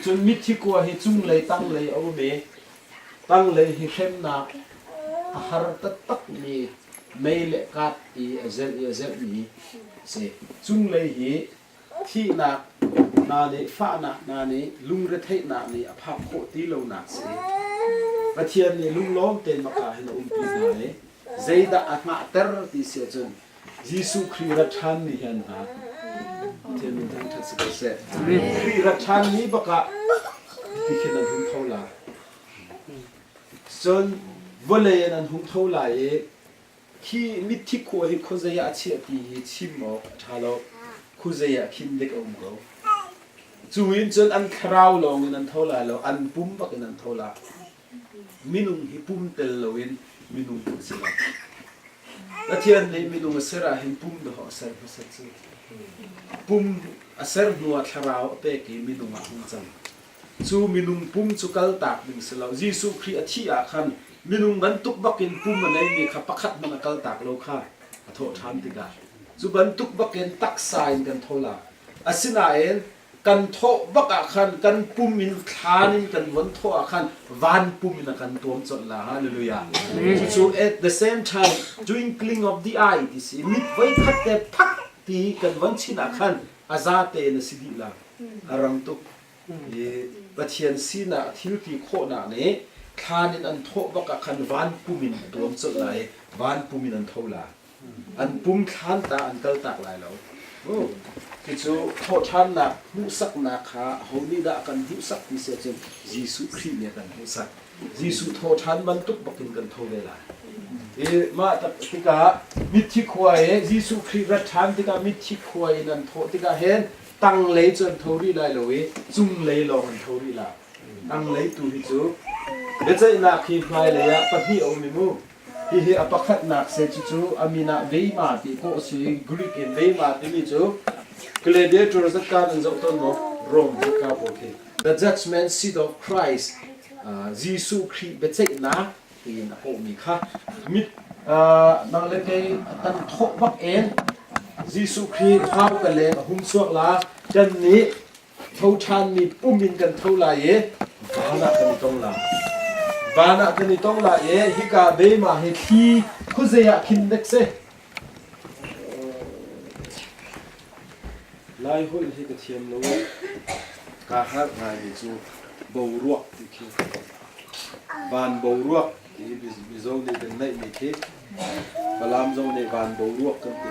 Cun mithi kua hi cunglei tanglei a um i tanglei hi hremnak a har taktakmi mei le kat i a zelh i a zelhmi si. Cunglei hi Thihnak hna nih fahnak hna nih lungretheihnak nih a phak khawh ti lonak si. Pathian nih lunglawm tein maka hin a umpi hna i zeidah a hngahter ti si ahcun Jesuh Khrih rat ṭhan ni hi an hngak. Pathian min thangṭhat si ko seh. Khrih rat ṭhan ni bakah tikhin an hung tho lai. Cun vawlei in an hung tho lai i Hi mitthi khua hi khuazei ah a chiah ti hi chim awk a ṭha lo. Khuazei ah khin dek a um ko. Cu in cun an thlarau lawng in an tho lai lo, an pum bak in an tho lai. Minung hi pum tel loin Minung pum si lo. Pathian nih minung a ser ahhin pum dawh a ser hmasat cu. Pum a ser hnu ah thlarau a pek i minung ah hung cang. Cu minung pum cu kaltak ding si lo. Jesuh Khrih a thih ah khan minung bantuk bakin pum a neimi kha pakhat hmanh a kaltak lo kha a thawh ṭhan tikah cu bantuk bakin taksa in kan tho la. Asinain kan thawh bak ah khan kan pum in thlan in kan von thawh ah khan van pum in a kan tuam colh la. Hallelujah. Cucu at the same time twinkling of the eye ti si mit voi khat te phak ti kan von chin ah khan a za tein a si dih la. A rang tuk. I Pathian sinah thil ti khawhnak nih thlan in an thawh bak ah khan van pum in a tuam colh lai i van pum in an tho la. An pum thlan ta an kal tak lai lo. Cucu thawhṭhannak hmuhsaknak kha aho nih dah a kan hmuhsak ti si ahcun Jesuh Khrih nih a kan hmuhsak. Jesuh thawhṭhan bantuk bakin kan tho ve lai. I mah tikah mithi khua i Jesuh Khrih rat ṭhan tikah mithi khua in an thawh tikah hin tanglei cu an tho rih lai lo i cunglei lawng an tho rih lai. Tanglei tu hi cu biaceihnak hi hmailei ah pahnih a um i mu. Hihi a pakhatnak se cucu a min ah Veima ti kawh a si i Greek in Veima timi cu gladiator zatka nan zoh tawn maw? Rome zatka pawl khi. The judgment seat of Christ, Jesuh Khrih biaceihnak tiin a kawhmi kha mit nang le kei kan thawh bak in Jesuh Khrih hau ka leng a hung chuak la kan nih tho ṭhanmi pum in kan tho lai i van ah kan i tong lai. Van ah kan i tong lai i hika beima hi thli khuazei ah khin dek si. Lai holh hi ka thiam lo. Kaa harh ngaimi cu boruak ti khi. Van boruak ti hi Mizo nih kan neihmi khi Falam zong nih van boruak kan ti.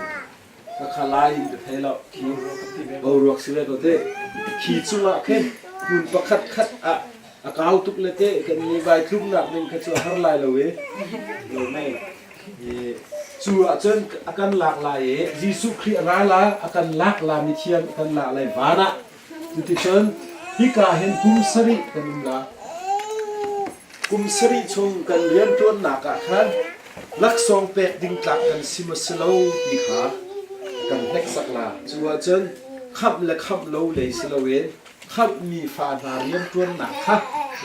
Ka kha lai in ka thei lo. Khi boruak si ve ko te. Khi cungah khin hmun pakhat khat ah a kau tuk le te kan ni vai tlumnak ding kha cu a har lai lo i. Lo mei. Cu ahcun a kan lak lai i Jesuh Khrih a ra la, a kan lak la mithiang a kan lak lai van ah. Cuticun hika hin kum sarih kan um la. Kum sarih chung kan rianṭuannak ah khan laksawng pek ding tlak kan si maw si lo ti kha kan hneksak la. Cu ahcun khamh le khamh lo lei si loin khamhmi fa hna rianṭuannak kha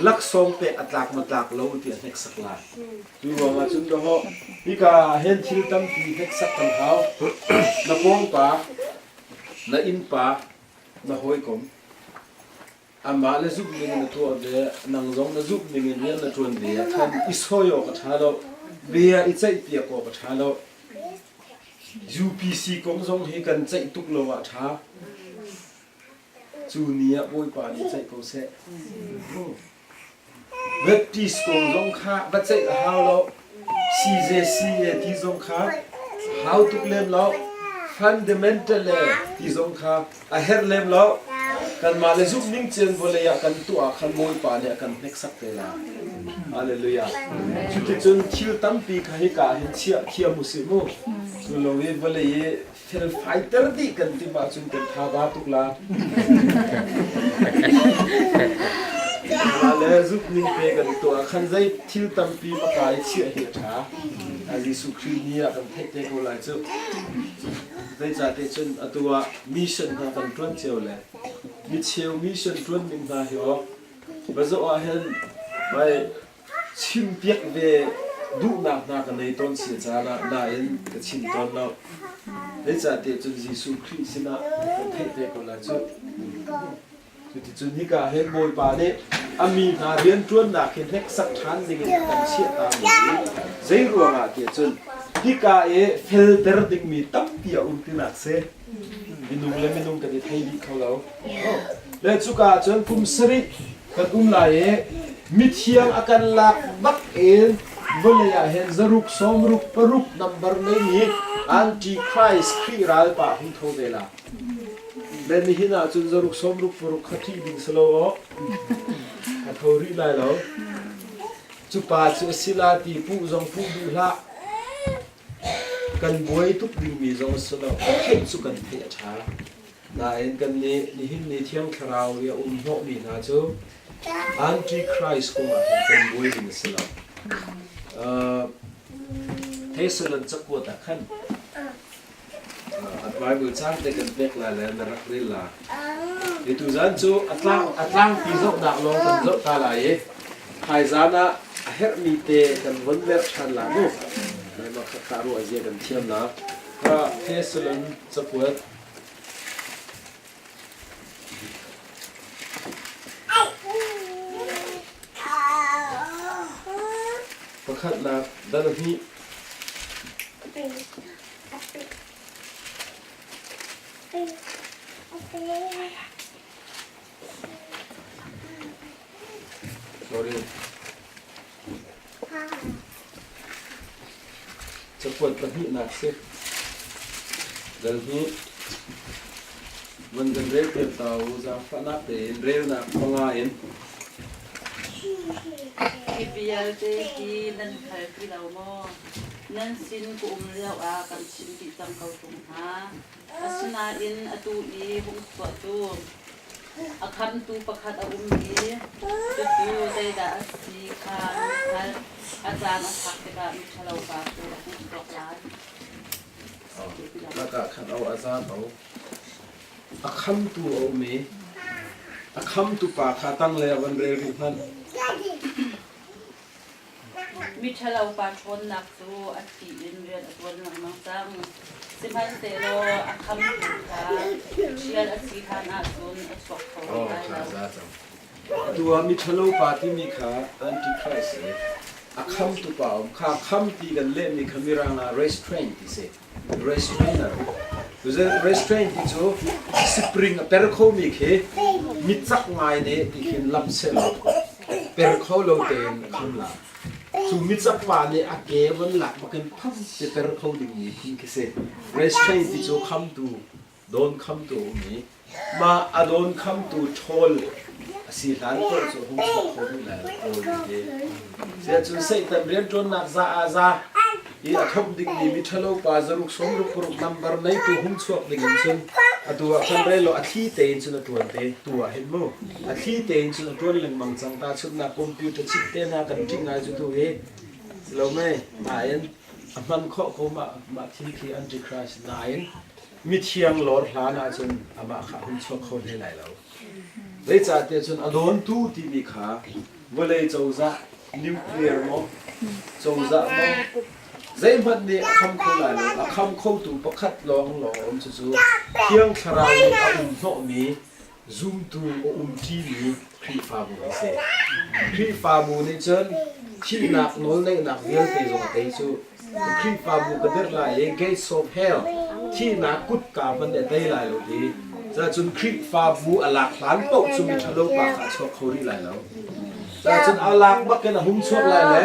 laksawng pek a tlak maw tlak lo ti a hneksak lai. Cu ruangah cun dawhawh hika ah hin thil tampi hneksak kan hau. Na pawngpa, na innpa, na hawikom, amah le zumh ning in na tuah ve, nang zong na zumh ning in rian na ṭuan ve ah khan i sawi awk a ṭha lo, bia i ceihpiak awk a ṭha lo. UPC kong zong hi kan ceih tuk lo ah ṭha. Cu ni ah Bawipa nih ceih ko seh. Baptist kong zong kha va ceih a hau lo. CJCA ti zong kha hau tuk lem lo. Fundamental le ti zong kha a herh lem lo. Kanmah le zumh ning cen vawlei ah kan tuah ah khan Bawipa nih a kan hneksak te lai. Hallelujah. Cuticun thil tampi kha hika hin chiah thiam usih mu. Cu lo i vawlei i felfai ter dih kan timh ahcun kan tha ba tuk la. Le zuk ning te kan tuah khan zei thil tampi maka i chiah hi a ṭha. A Jesuh Khrih ni ah kan theih te ko lai cu. Zeicahte cun atu ah mission hna kan ṭuan cio le micheu mission ṭuan ning hna hi aw va zoh ah hin vai Chimpiak ve duhnak hna ka nei tawn si caan ah nain ka chim tawn lo. Zeicahtiah cun Jesuh Khrih sinah kan theih te ko lai cu. Cuticun hika hin Bawipa nih a mi hna rianṭuannak hi hneksak ṭhan dingin a kan chiahta mi hi zei ruangah tiah cun hika i felter dingmi tampi a um tinak si. Minung le minung kan i thei dih kho lo. Le cuka ah cun kum sarih kan um lai i mithiang a kan lak bak in vawlei ah hin zaruk sawmruk paruk nambar neimi antichrist Khrih ralpa hung tho ve la. Le nihin ah cun zaruk sawmruk paruk kha ṭih ding si lo aw. A tho rih lai lo. Cu pa cu a si la ti puh zong puh duh hlah. Kan buai tuk dingmi zong a si lo. Theih cu kan theih a ṭha. Nain kan nih nihin ni Thiang Thlarau i a um hnawhmi hna cu Antichrist kong ah hin kan buai ding a si lo. Thessalon cakuat ah khan Bible caang te kan pek lai le na rak rel la. Hi tuzan cu a tlang a tlangpi zohnak lawng kan zoh ta lai i thaizan ah a herhmi te kan von merh ṭhan la mu. Mah kha kha ruah zia kan thiam la. Kha Thessalon cakuat Pakhatnak dal hnih. Sorry. Cakuat pahnihnak si. Dal hnih. Van kan rel piak ta u zaangfahnak tein relnak panga in. Hi vialte hi nan hngal ti lo maw? Nan sin ka um lioah kan chim dih cang ko ṭung hna. Asinain atu i hung chuah cu a khamtu pakhat a um i cucu zeidah a si kha nan hngalh. A caan a phak tikah miṭhalo pa cu a hung chuak lai. Lakah khan o a zaam o. A khamtu a um i a khamtu pa kha tanglei ah van rel rih hmanh. Miṭhalo pa ṭhawnnak cu a thli in rian a ṭuan lengmang cang. Sihmanhsehlaw a khamtu kha ṭhial a si hlan ahcun a chuak kho rih lai lo. Atu ah miṭhalo pa timi kha Antichrist si. A khamtu pa um kha kham ti kan lehmi kha Mirang ah restraint ti si. Restrainer. Restraint ti cu spring a per khomi khi mit cak ngai nih ti khin lamh sehlaw per kho lo tein a kham la. Cu mitcak pa nih a ke von lak bakin pham ti per kho dingmi phun khi si. Restraint ti cu khamtu, dawn khamtu a um i mah a dawn khamtu ṭhawl a si hlan paoh cu hung chuak kho rih lai lo kawl ti. Siahcun Satan rianṭuannak za ah za i a thawk dingmi miṭhalo pa zaruk sawmruk paruk nambar neitu hung chuak dingin cun atu ah khan rel law a thli tein cun a ṭuan te tu ah hin mu a thli tein cun a ṭuan lengmang cang ta chutnak computer chip te hna kan ṭih ngai cu tu hi si lo mei nain a hman khawh ko mah mah thil khi antichrist nain mithiang lawr hlan ahcun amah kha a hun chuak kho hlei lai lo. Zeicahtiah cun a dawntu timi kha vawlei cozah nuclear maw cozah maw zeihmanh nih a kham kho lai lo. A kham khotu pakhat lawng lawng a um cucu Thiang Thlarau nih a um hnawhmi zumtu a umṭimi Khrihfabu a si. Khrihfabu nih cun thihnak nawlneihnak vialte zong a tei cu. Khrihfabu ka dirh lai i gates of hell thihnak kutka hmanh nih a tei lai lo ti. Cun Khrihfabu a lak hlan paoh cu miṭhalo pa kha a chuak kho rih lai lo. Cun a lak bak in a hung chuak lai le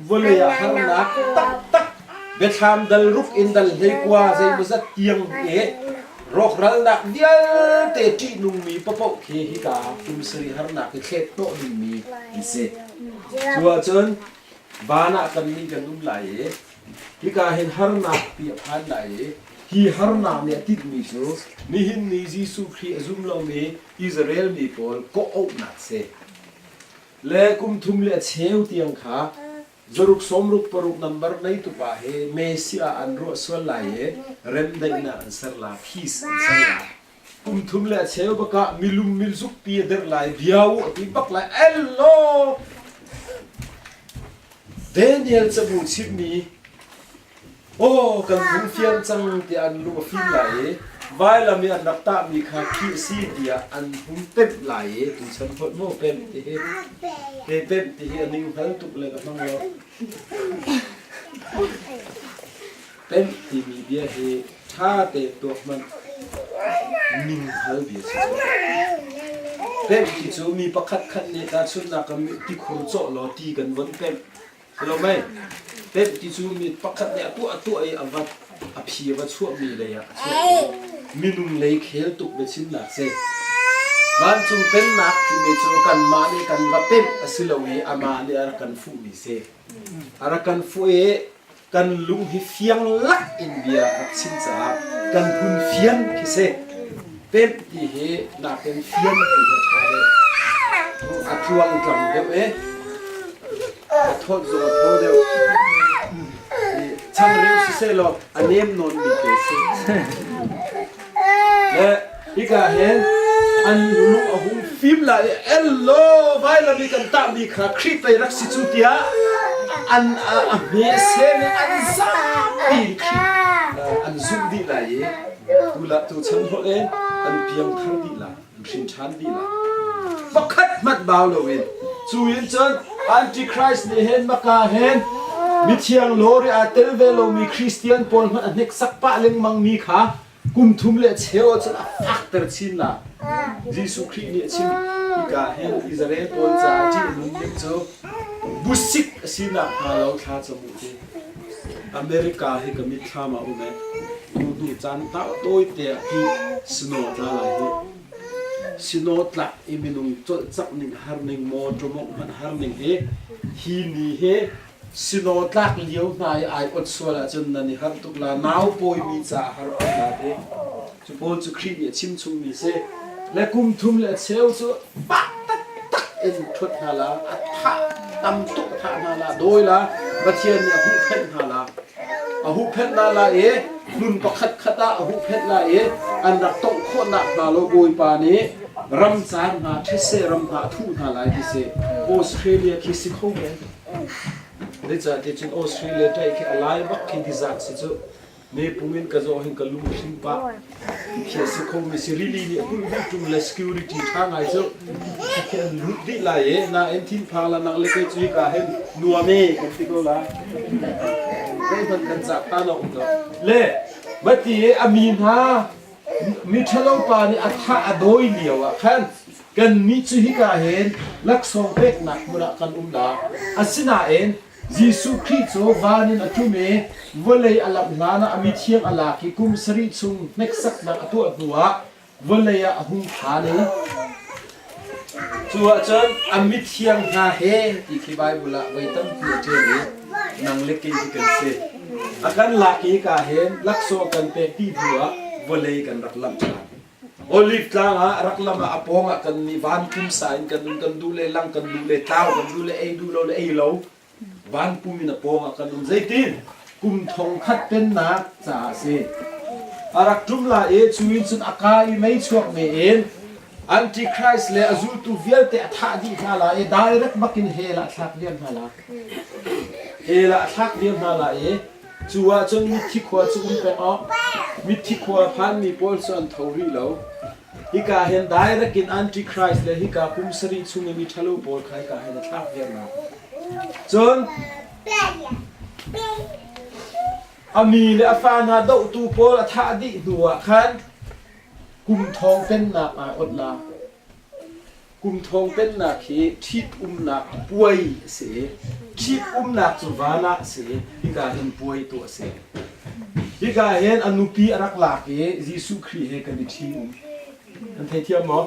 vawlei ah harnak taktak biathlam dal ruk in dal hleikua zeimawzat tiang i rawkralnak vialte ṭihnungmi paoh khi hika kum sarih harnak i thlet hnawh dingmi an si. Cu ahcun van ah kannih kan um lai i hika hin harnak pi a phan lai i hi harnak nih a tinhmi cu nihin ni Jesuh Khrih a zum lomi Israel mi pawl kawh-auhnak si. Le kum thum le a cheu tiang kha zaruk sawmruk paruk nambar neitu pa hi Messiah ah an ruah sual lai i remdaihnak an ser la, peace an ser la. Kum thum le a cheu bakah milum milzuk pi a derh lai, bia u a ti bak lai, Ello! Daniel cabu chimmi Aw kan lung fiang cang tiah an lung a fim lai i vailam i an rak tahmi kha khi a si tiah an hung pemh lai i tuchan holh maw pemh ti hi te pemh ti hi a ning hngal tuk le ka hmang lo. Pemh timi bia hi ṭha tein tuak hmanh ning hngal bia si cu. Pemh ti cu mi pakhat khat nih tahchunhnak ah tikhur cawh law ti kan von pemh. Lo mei, pemh ti cu mi pakhat nih a tuah a tuah i a va a phi a va chuahmi lei ah a chuah i minung lei khel tuk biachimnak si. Vancung pennak timi cu kanmah nih kan va pemh a si lo i amah nih a rak kan fuhmi si. A rak kan fuh i kan lung hi fiang lak in bia a rak chim caah kan hun fian khi si. Pemh ti hi nakin fian ti hi a ṭha deuh. A tluangtlam deuh i a thawt zong a thaw deuh. Changreu siseh law a nem nawnmi te si. Le hika hin an lung a hung fim la i ello vailam i kan tahmi kha Khrih pei rak si cu tiah an a hme sem i an zapi in Khrih an zumh dih lai i tu la tu chan holh in an piang thar dih la an hrin ṭhan dih la. Pakhat hmanh bau loin cu in cun Antichrist nih hin maka hin mithiang lawri aa tel ve lomi Christian pawl hmanh a hneksak pah lengmang mi kha kum thum le cheu ah cun a fakter chin la. Jesuh Khrih nih a chim hika hin Israel pawl caah ṭih a nun ning cu busik a sinak hnga lo thla cam u ti. America hi ka mitthlam ah um e. Tu hnu caan tawi te ah hi snow a tla lai hi. Snow tlak i minung cawlcangh ning har ning motor mawngh hmanh har ning hi hi ni hi snow tlak lio hna i ai ot sual ahcun nan i harh tuk la nau pawimi caah har khun la ti. Cu pawl cu Khrih nih a chim chungmi si. Le kum thum le cheu cu pak taktak in ṭhuat hna la, a thah tam tuk a thah hna la, dawi la, Pathian nih a huhphenh hna la. A huhphenh hna la i hmun pakhat khat ah a huhphenh la i an rak tongh khawhnak hnga lo Bawipa nih ramcar hna, thetse ram hna a thuh hna lai ti si. Australia khi si kho men. Zeicahtiah cun Australia ṭaih khi a lai bak khi dizat si cu. Mepung in ka zawh hin ka lung hring pah. Khi a si kho mi si rili nih a kulh dih ṭung le security ṭha ngai cu khi an lut dih lai i nain thinphang la nang le kei cu hika hin nuam e kan ti ko la. Zeihmanh kan cah phan a um lo. Le mati i a mi hna mi ṭhalo pa nih a thah a dawi lio ah khan kannih cu hika hin laksawng peknak hmun ah kan um la. Asinain Jesuh Khrih cu van in a ṭum i vawlei a lamh hlanah a mithiang a lak i kum sarih chung hneksaknak a tuah hnuah vawlei ah a hung phan i cu ahcun a mithiang hna he ti khi Baibal ah voi tampi a ṭial i nang le kei hi kan si. A kan lak i hika hin laksawng kan pek dih hnuah vawlei kan rak lamh ṭhan. Olive tlang ah rak lam ah a pawng ah kan nih van pumsa in kan um kan duh le lang kan duh le tlau kan duh le ei duh lo le ei lo van pum in a pawng ah kan um zeitin kum thong khat pennak caah a si a rak ṭum la i cu in cun a ka i mei chuak me in antichrist le a zultu vialte a thah dih hna la i direct bakin hell ah thlak liam hna la hell ah thlak liam hna la i Cu ahcun mithi khua cu um peng awk mithi khua phanmi pawl cu an tho rih lo. Hika hin direct in Antichrist le hika kum sarih chung i mi ṭhalo pawl kha hika hin a thlak viar hna. Cun a mi le a fa hna dohtu pawl a thah dih hnuah khan kum thong pennak ah ot la. Kum thong pennak hi ṭhitumnak puai a si i ṭhitumnak cu van ah a si i hika hin puai tuah a si. Hika hin a nupi a rak lak i Jesuh Khrih he kan i ṭhi-um. Kan theithiam maw?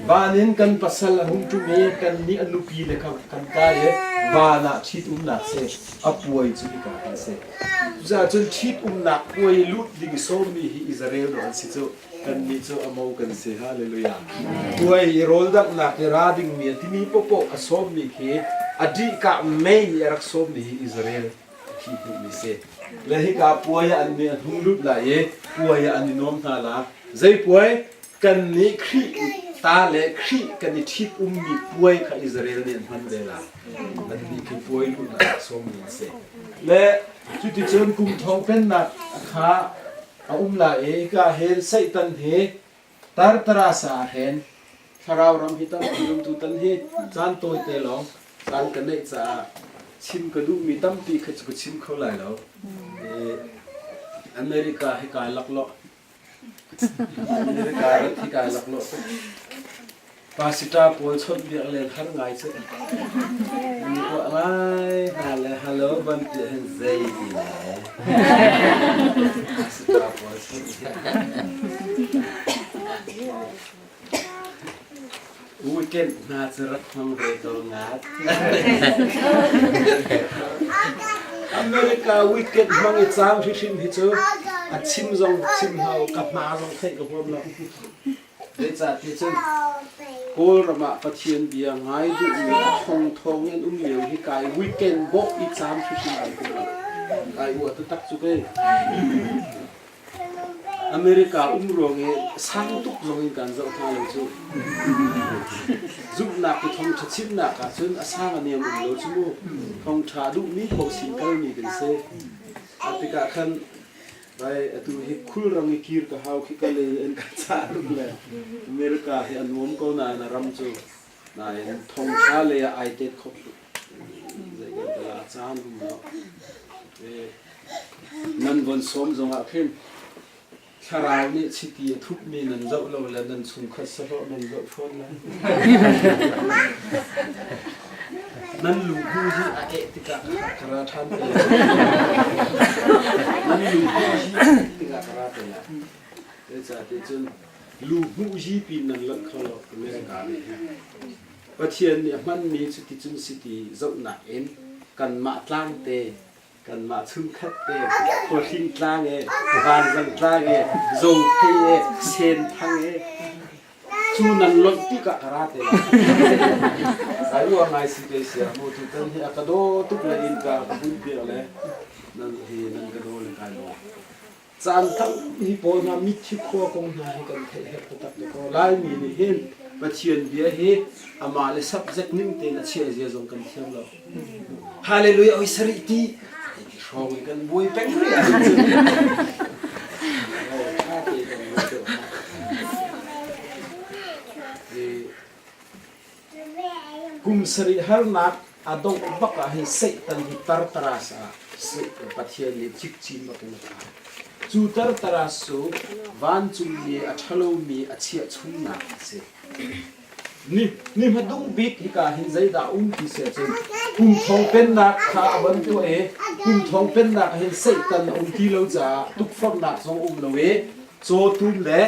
Van in kan pasal a hung ṭum i kannih a nupi le kan kai i van ah ṭhitumnak si. A puai cu hika hin a si. Cucaah cun ṭhitumnak puai lut ding i sawmmi hi Israel dawh an si cu. Kannih cu a mo kan si. Hallelujah. Puai i rawl danghnak i ra dingmi a timi popoh a sawmmi khi a dihka mei nih a rak sawmmi hi Israel thi hmuhmi si. Le hika puai ah an an hung lut lai i puai ah an i nuam hna la. Zei puai? Kannih Khrih ta le Khrih kan i ṭhit ummi puai kha Israel nih an hman ve la. Annih khi puai luhnak ah sawmmi an si. Le cuticun kum thong pennak kha a um lai i hika hin Satan hi Tartarasa ah hin thlarau ram hi tampi um tutan hi caan tawite lawng caan ka neih caah chim ka duhmi tampi kha cu ka chim kho lai lo. America hi kai laklawh. America rat hi kai laklawh tuk. Pastor pawl chawnhbiak len har ngai cu. Nan i uah ngai hna le hello ban ti hin zei ti le. Pastor pawl chawnhbiak. Weekend hna cu rak hmang ve ko ngat. America weekend hmang i caam hrimhrim hi cu a chim zong chim hau ka hma zong theih ka huam lo. Zeicahtiah cun Kawlram ah Pathian bia ngai duhmi a thongthong in um lio hi kai weekend bawh i caam hrimhrim ai tum lo. Kai uah taktak cu kei. America um ruang i sang tuk zong in kan zoh hna lo cu. Zumhnak i thawngṭha chimnak ah cun a sang a niam um lo cu mu. Thawngṭha duhmi paoh sin kalmi kan si. A tikah khan vai atu hi khulrang i kir ka hau khi ka le an kan cah tuk le America hi a nuam ko nain a ram cu nain thawngṭha lei ah ai tet kho tuk. Zei kan tala caan um lo. Nan von sawm zongah khin thlarau nih chiti a thupmi nan zoh lo le nan chungkhat sahlawh nan zoh fawn lai. Nan lunghu hi a eh tikah ka ra ṭhan te lai. Nan lunghu hi a eh tikah ka ra te lai. Zeicahtiah cun luhmuh hi pin nan lonh kho lo America nih hin. Pathian nih a hmanmi cuticun si ti zohnak in kanmah tlangte kanmah chungkhat te khuahring tlang e vanzang tlang e zophei e senthang e cu nan lonh tikah ka ra te lai. Ai uar ngai si kei sia mu tutan hi a ka daw tuk le in ka ka hun piak le nan hi nan ka daw le kai lawm. Caan tam hi pawl hna mitthi khua kong hna hi kan theih herh taktak te ko. Laimi nih hin Pathian bia hi amah le subject ning tein a chiah zia zong kan thiam lo. Hallelujah oi sarih ti ti hrawng i kan buai peng rih ahcun tha te kan buai deuh. Kum sarih harnak a dongh bak ah hin Satan hi Tartaras ah Pathian nih cikcin bak in a thlak. Cu Tartaras cu vancungmi a ṭhalomi a chiah chungnak a si. Ni, ni hmadung bik hika hin zeidah um ti si ahcun kum thong pennak kha a von tuah i kum thong pennak ah hin Satan a um ti lo caah tukforhnak zong um lo i cawtum le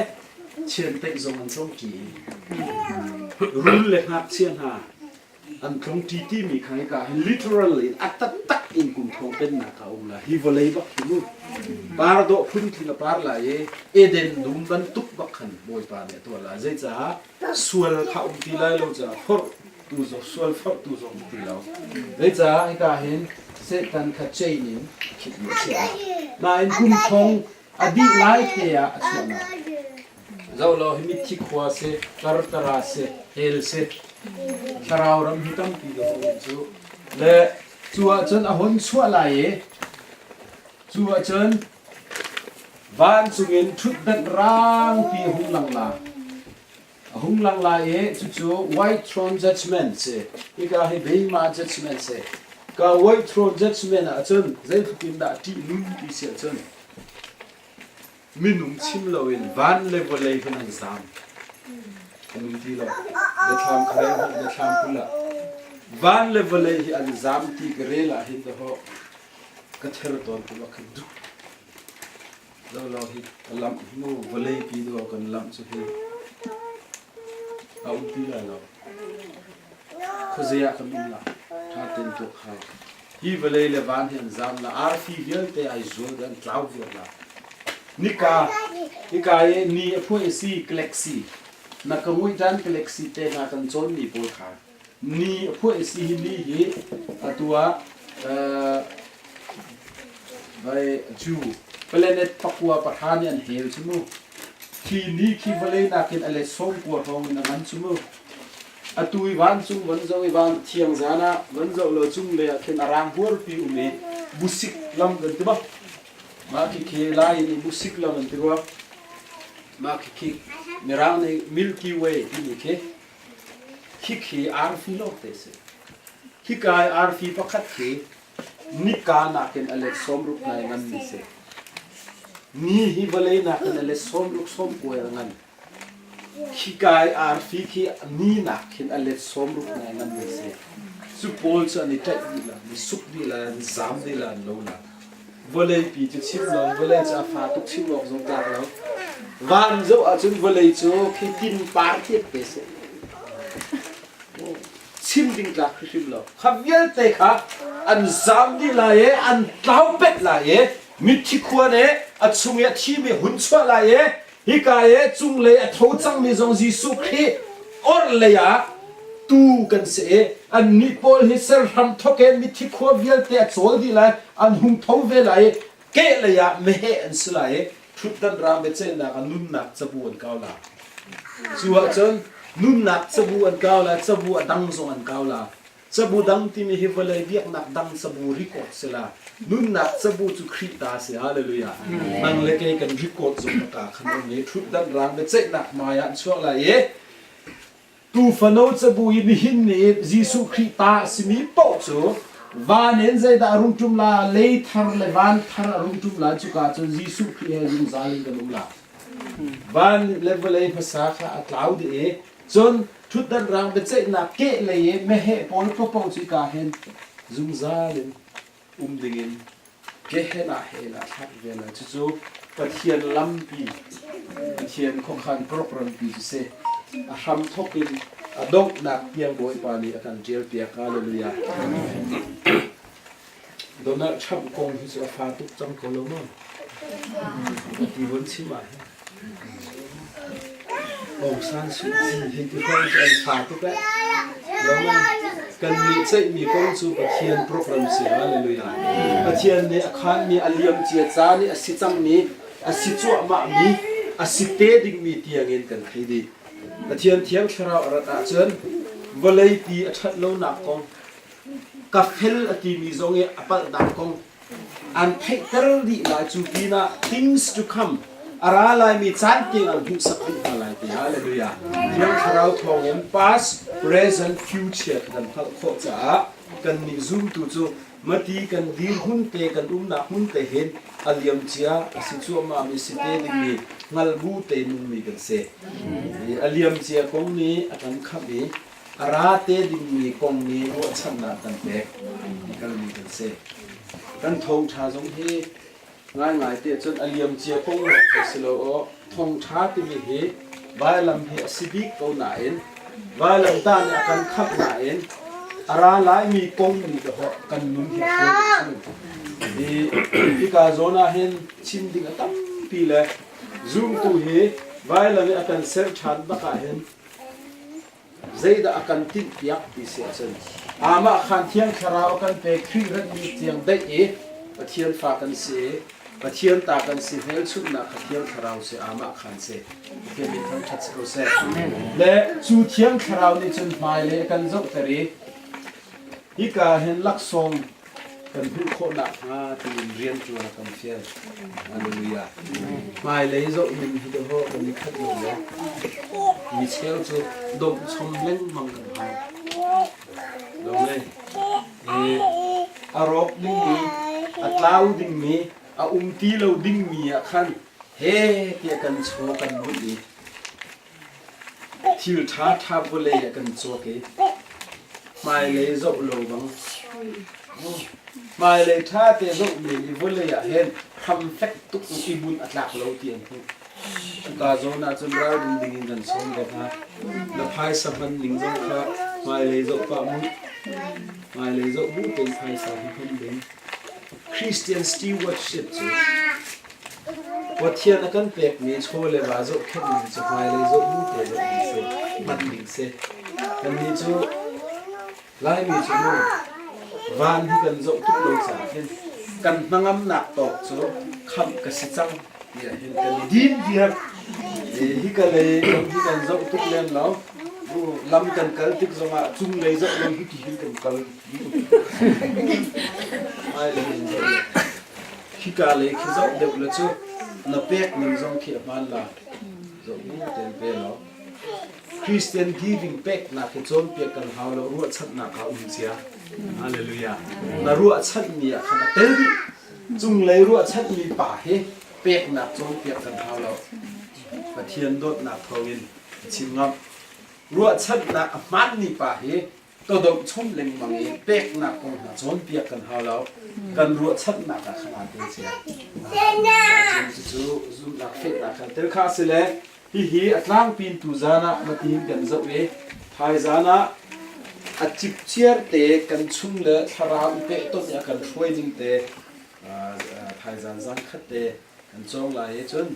chianteih zong an tlongṭi i rul le ngakchia hna an tlongṭi timi kha hika hin literal in a taktak in kum thong pennak a um la hi vawlei bak hi mu par dawh phun tling a par lai i Eden dum bantuk bak khan Bawipa nih a tuah lai zeicaah sual kha um ti lai lo caah forh tu zong sual forh tu zong um ti lo zeicah hika hin Satan kha chain in khit mi a si nain kum thong A dih lai te ah a chuahnak. Zoh law hi mitthi khua si, tartara si, hell si. Thlarau ram hi tampi dawh a um cu. Le cu ahcun a hun chuah lai i cu ahcun vancung in ṭhutbenh rangpi a hung lang la. A hung lang lai i cucu White Throne Judgment si. Hika hi Bema Judgment si. Ka White Throne Judgment ahcun zeitluk in dah ṭihnung ti si ahcun minung chim loin van le vawlei hmanh an zaam. An um ti lo. Biathlam kha rel hmanh biathlam 20 ah. Van le vawlei hi an zaam ti ka rel ah hin dahawh ka ther tawn tu bak khan duk. Lo lo hi ka lamh mu vawlei pi do kan lamh cu hi a um ti lai lo. Khuazei ah kan um la. Tha ten tuak hau. Hi vawlei le van hi an zam la. Arfi vialte ai zual an tlau viar la. Nika hika i ni a phuai si galaxy na ka ngui dan galaxy te hna kan cawn mi pawl kha ni a phuai si hi ni hi atu ah vai cu planet pakua pahra nih an hel cu mu khi ni khi vawlei nakin a let sawm kua hrawng in a ngan cu mu Atu i vancung van zoh i van thiang zan ah van zoh law cunglei ah khin a rang huarpi um i busik lam kan ti bak. Mah khikhi Lai in i busik lam an ti rua. Mah khikhi Mirang nih Milky Way timi khi khikhi arfi lawngte a si. Hika i arfi pakhat khi nika nakin a let 60 nai nganmi si. Ni hi vawlei nakin a let 60 sawmkuai a ngan. Khika i arfi khi ni nak khin a let 60 ngai nganmi a si. Cu pawl cu an i ṭaih dih la, an i suk dih la, an zaam dih la, an lo la. Vawleipi cu chim lo, vawlei cu a fa tuk chim awk zong tlak lo. Van zoh ahcun vawlei cu khi tin par tiap te si. Chim ding tlak hrimhrim lo. Kha vialte kha an zaam dih lai i an tlau pet lai i mithi khua nih a chung i a thimi hun chuah lai i Hika i cunglei a tho cangmi zong Jesuh Khrih orhlei ah tuu kan si i Annih pawl hi ser hram thawk in mithi khua vialte a cawl dih lai, an hung tho ve lai i kehlei ah meheh an si lai i ṭhutdan raang biaceihnak ah nunnak cabu an kau lai. Cu ahcun nunnak cabu an kau lai, cabu a dang zong an kau lai. Cabu dang timi hi vawlei biaknak dang cabu record si la. Nunnak cabu cu Khrih ta si. Hallelujah. Nang le kei kan record zong ka ka khan um i ṭhutdan raang biaceihnak hmai ah an chuak lai i Tuufano cabu i nihin ni i Jesuh Khrih ta a simi paoh cu van in zeidah a rung ṭum la, lei thar le van thar a rung ṭum la, cuka cun Jesuh Khrih he zungzal in kan um la. Van le vawlei hmasa kha a tlau dih i cun ṭhutdan raang biaceihnak kehlei i meheh pawl paohpaoh cu hika hin zungzal in um dingin Gehenna ah hell ah thlak ve lai. Cucu Pathian lampi, Pathian khuakhan program pi cu si. A hram thawk in a donghnak tiang Bawipa nih a kan ṭialpiak. Hallelujah. Donald Trump kong hi cu a fa tuk cang ko lo maw? Ti vun chim ah hin. Aung San Suu Kyi hei ti hrawng cu an fa tuk eh. Lo kan nih ceihmi kong cu Pathian program si hallelujah. Pathian nih a khanmi a liam cia ca nih a si cangmi a si cuahmahmi a si te dingmi tiangin kan thei dih. Pathian thiang thlarau a rat ahcun vawlei pi a ṭhat lonak kong ka fel a timi zong i a palhnak kong An theihter dih lai cu pinah things to come a ra laimi caan tiang an hmuhsak dih hna lai ti hallelujah Thiang Thlarau thawngin past present future kan hngalh khawh caah kannih zumtu cu mati kan dirhmun te kan umnak hmun te hin a liam cia a si cuahmah mi si te dingmi hngalbu te nungmi kan si a liam cia kong nih a kan khamh i a ra te dingmi kong nih ruahchannak kan pek kalmi kan si. Kan thawngṭha zong hi ngaingai te cun a liam cia kong lawng khi si lo aw thawngṭha timi hi vailam hi a si bik ko nain vailam ta nih a kan khamh nain a ra laimi kong nih dahawh kan nun hi a hruai hi hika zawn ah hin chim ding a tampi le zumtu hi vailam i a kan ser ṭhan bak ah hin Zeidah a kan tinhpiak ti si ahcun amah khan Thiang Thlarau a kan pek Khrih ratmi tiang daih i Pathian fa kan si i Pathian ta kan si hmelchunhnak kha Thiang Thlarau si amah khan si Pathian min thangṭhat si ko seh. Le cu Thiang Thlarau nih cun hmailei a kan zohter i hika hin laksawng kan hmuh khawh nakhnga tiin rian ṭuan a kan fial. Hallelujah. Hmailei zoh ning hi dawh kan i khat lo le mi cheu cu domh chom lengmang kan hau. Lo le a rawk dingmi, a tlau dingmi, a um ti lo dingmi ah khan he tiah kan chaw kan bunh i Thil ṭhaṭha vawlei ah kan cawk i hmailei zoh lo bang hmailei ṭhate zoh men i vawlei ah hin hram fek tuk in i bunh a tlak lo ti an hmuh. Cuka zawn ah cun ralrin ding in kan sawm ve hna. Na phaisa hman ning zong kha hmailei zoh pah mu. Hmailei zoh bu tein phaisa hi hman ding. Christian stewardship cu Pathian a kan pekmi chaw le va zohkhenh ning cu hmailei zoh bu te zoh ding si, hman ding si. Kannih cu Laimi cu mu van hi kan zoh tuk lo caah hin kan hnangamnak tawk cu khamh ka si cang tiah hin kan i din viar. Hika lei lam hi kan zoh tuk lem lo. Lam kan kal tik zongah cunglei zoh lo hi ti hin kan kal. Hmailei in zoh lo. Khika lei khi zoh deuh le cu na pek ning zong khi a hmaan la. Zoh bu tein pe law. Christian giving peknak hi cawnpiak kan hau lo ruahchannak ah um cia. Hallelujah. Na ruahchanmi ah khan a tel dih. Cunglei ruahchanmi pa hi peknak cawnpiak kan hau lo. Pathian dawtnak thawngin a chim ngam. Ruahchannak a hmaanmi pa hi todomh chom lengmang i peknak kong hna cawnpiak kan hau lo kan ruahchannak ah khan aa tel cia cucu zumhnak fehnak khan tel kha a si le hihi a tlangpin tu zan ah matin kan zoh i thaizan ah a cipciar te kan chung le thlarau i pehtonh i a kan hruai ding te thaizan zan khat te kan cawng lai i cun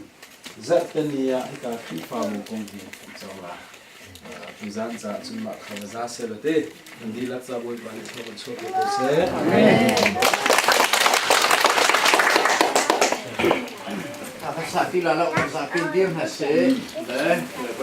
zarhte ni ah hika Khrihfabu kong hi kan cawng lai. Tuzan caah cun mah kha va za seh law ti kan dihlak ca Bawipa nih thlua kan chuah piak ko seh. Tha kan sa ti la lo kan zapi dir hna sih. Le.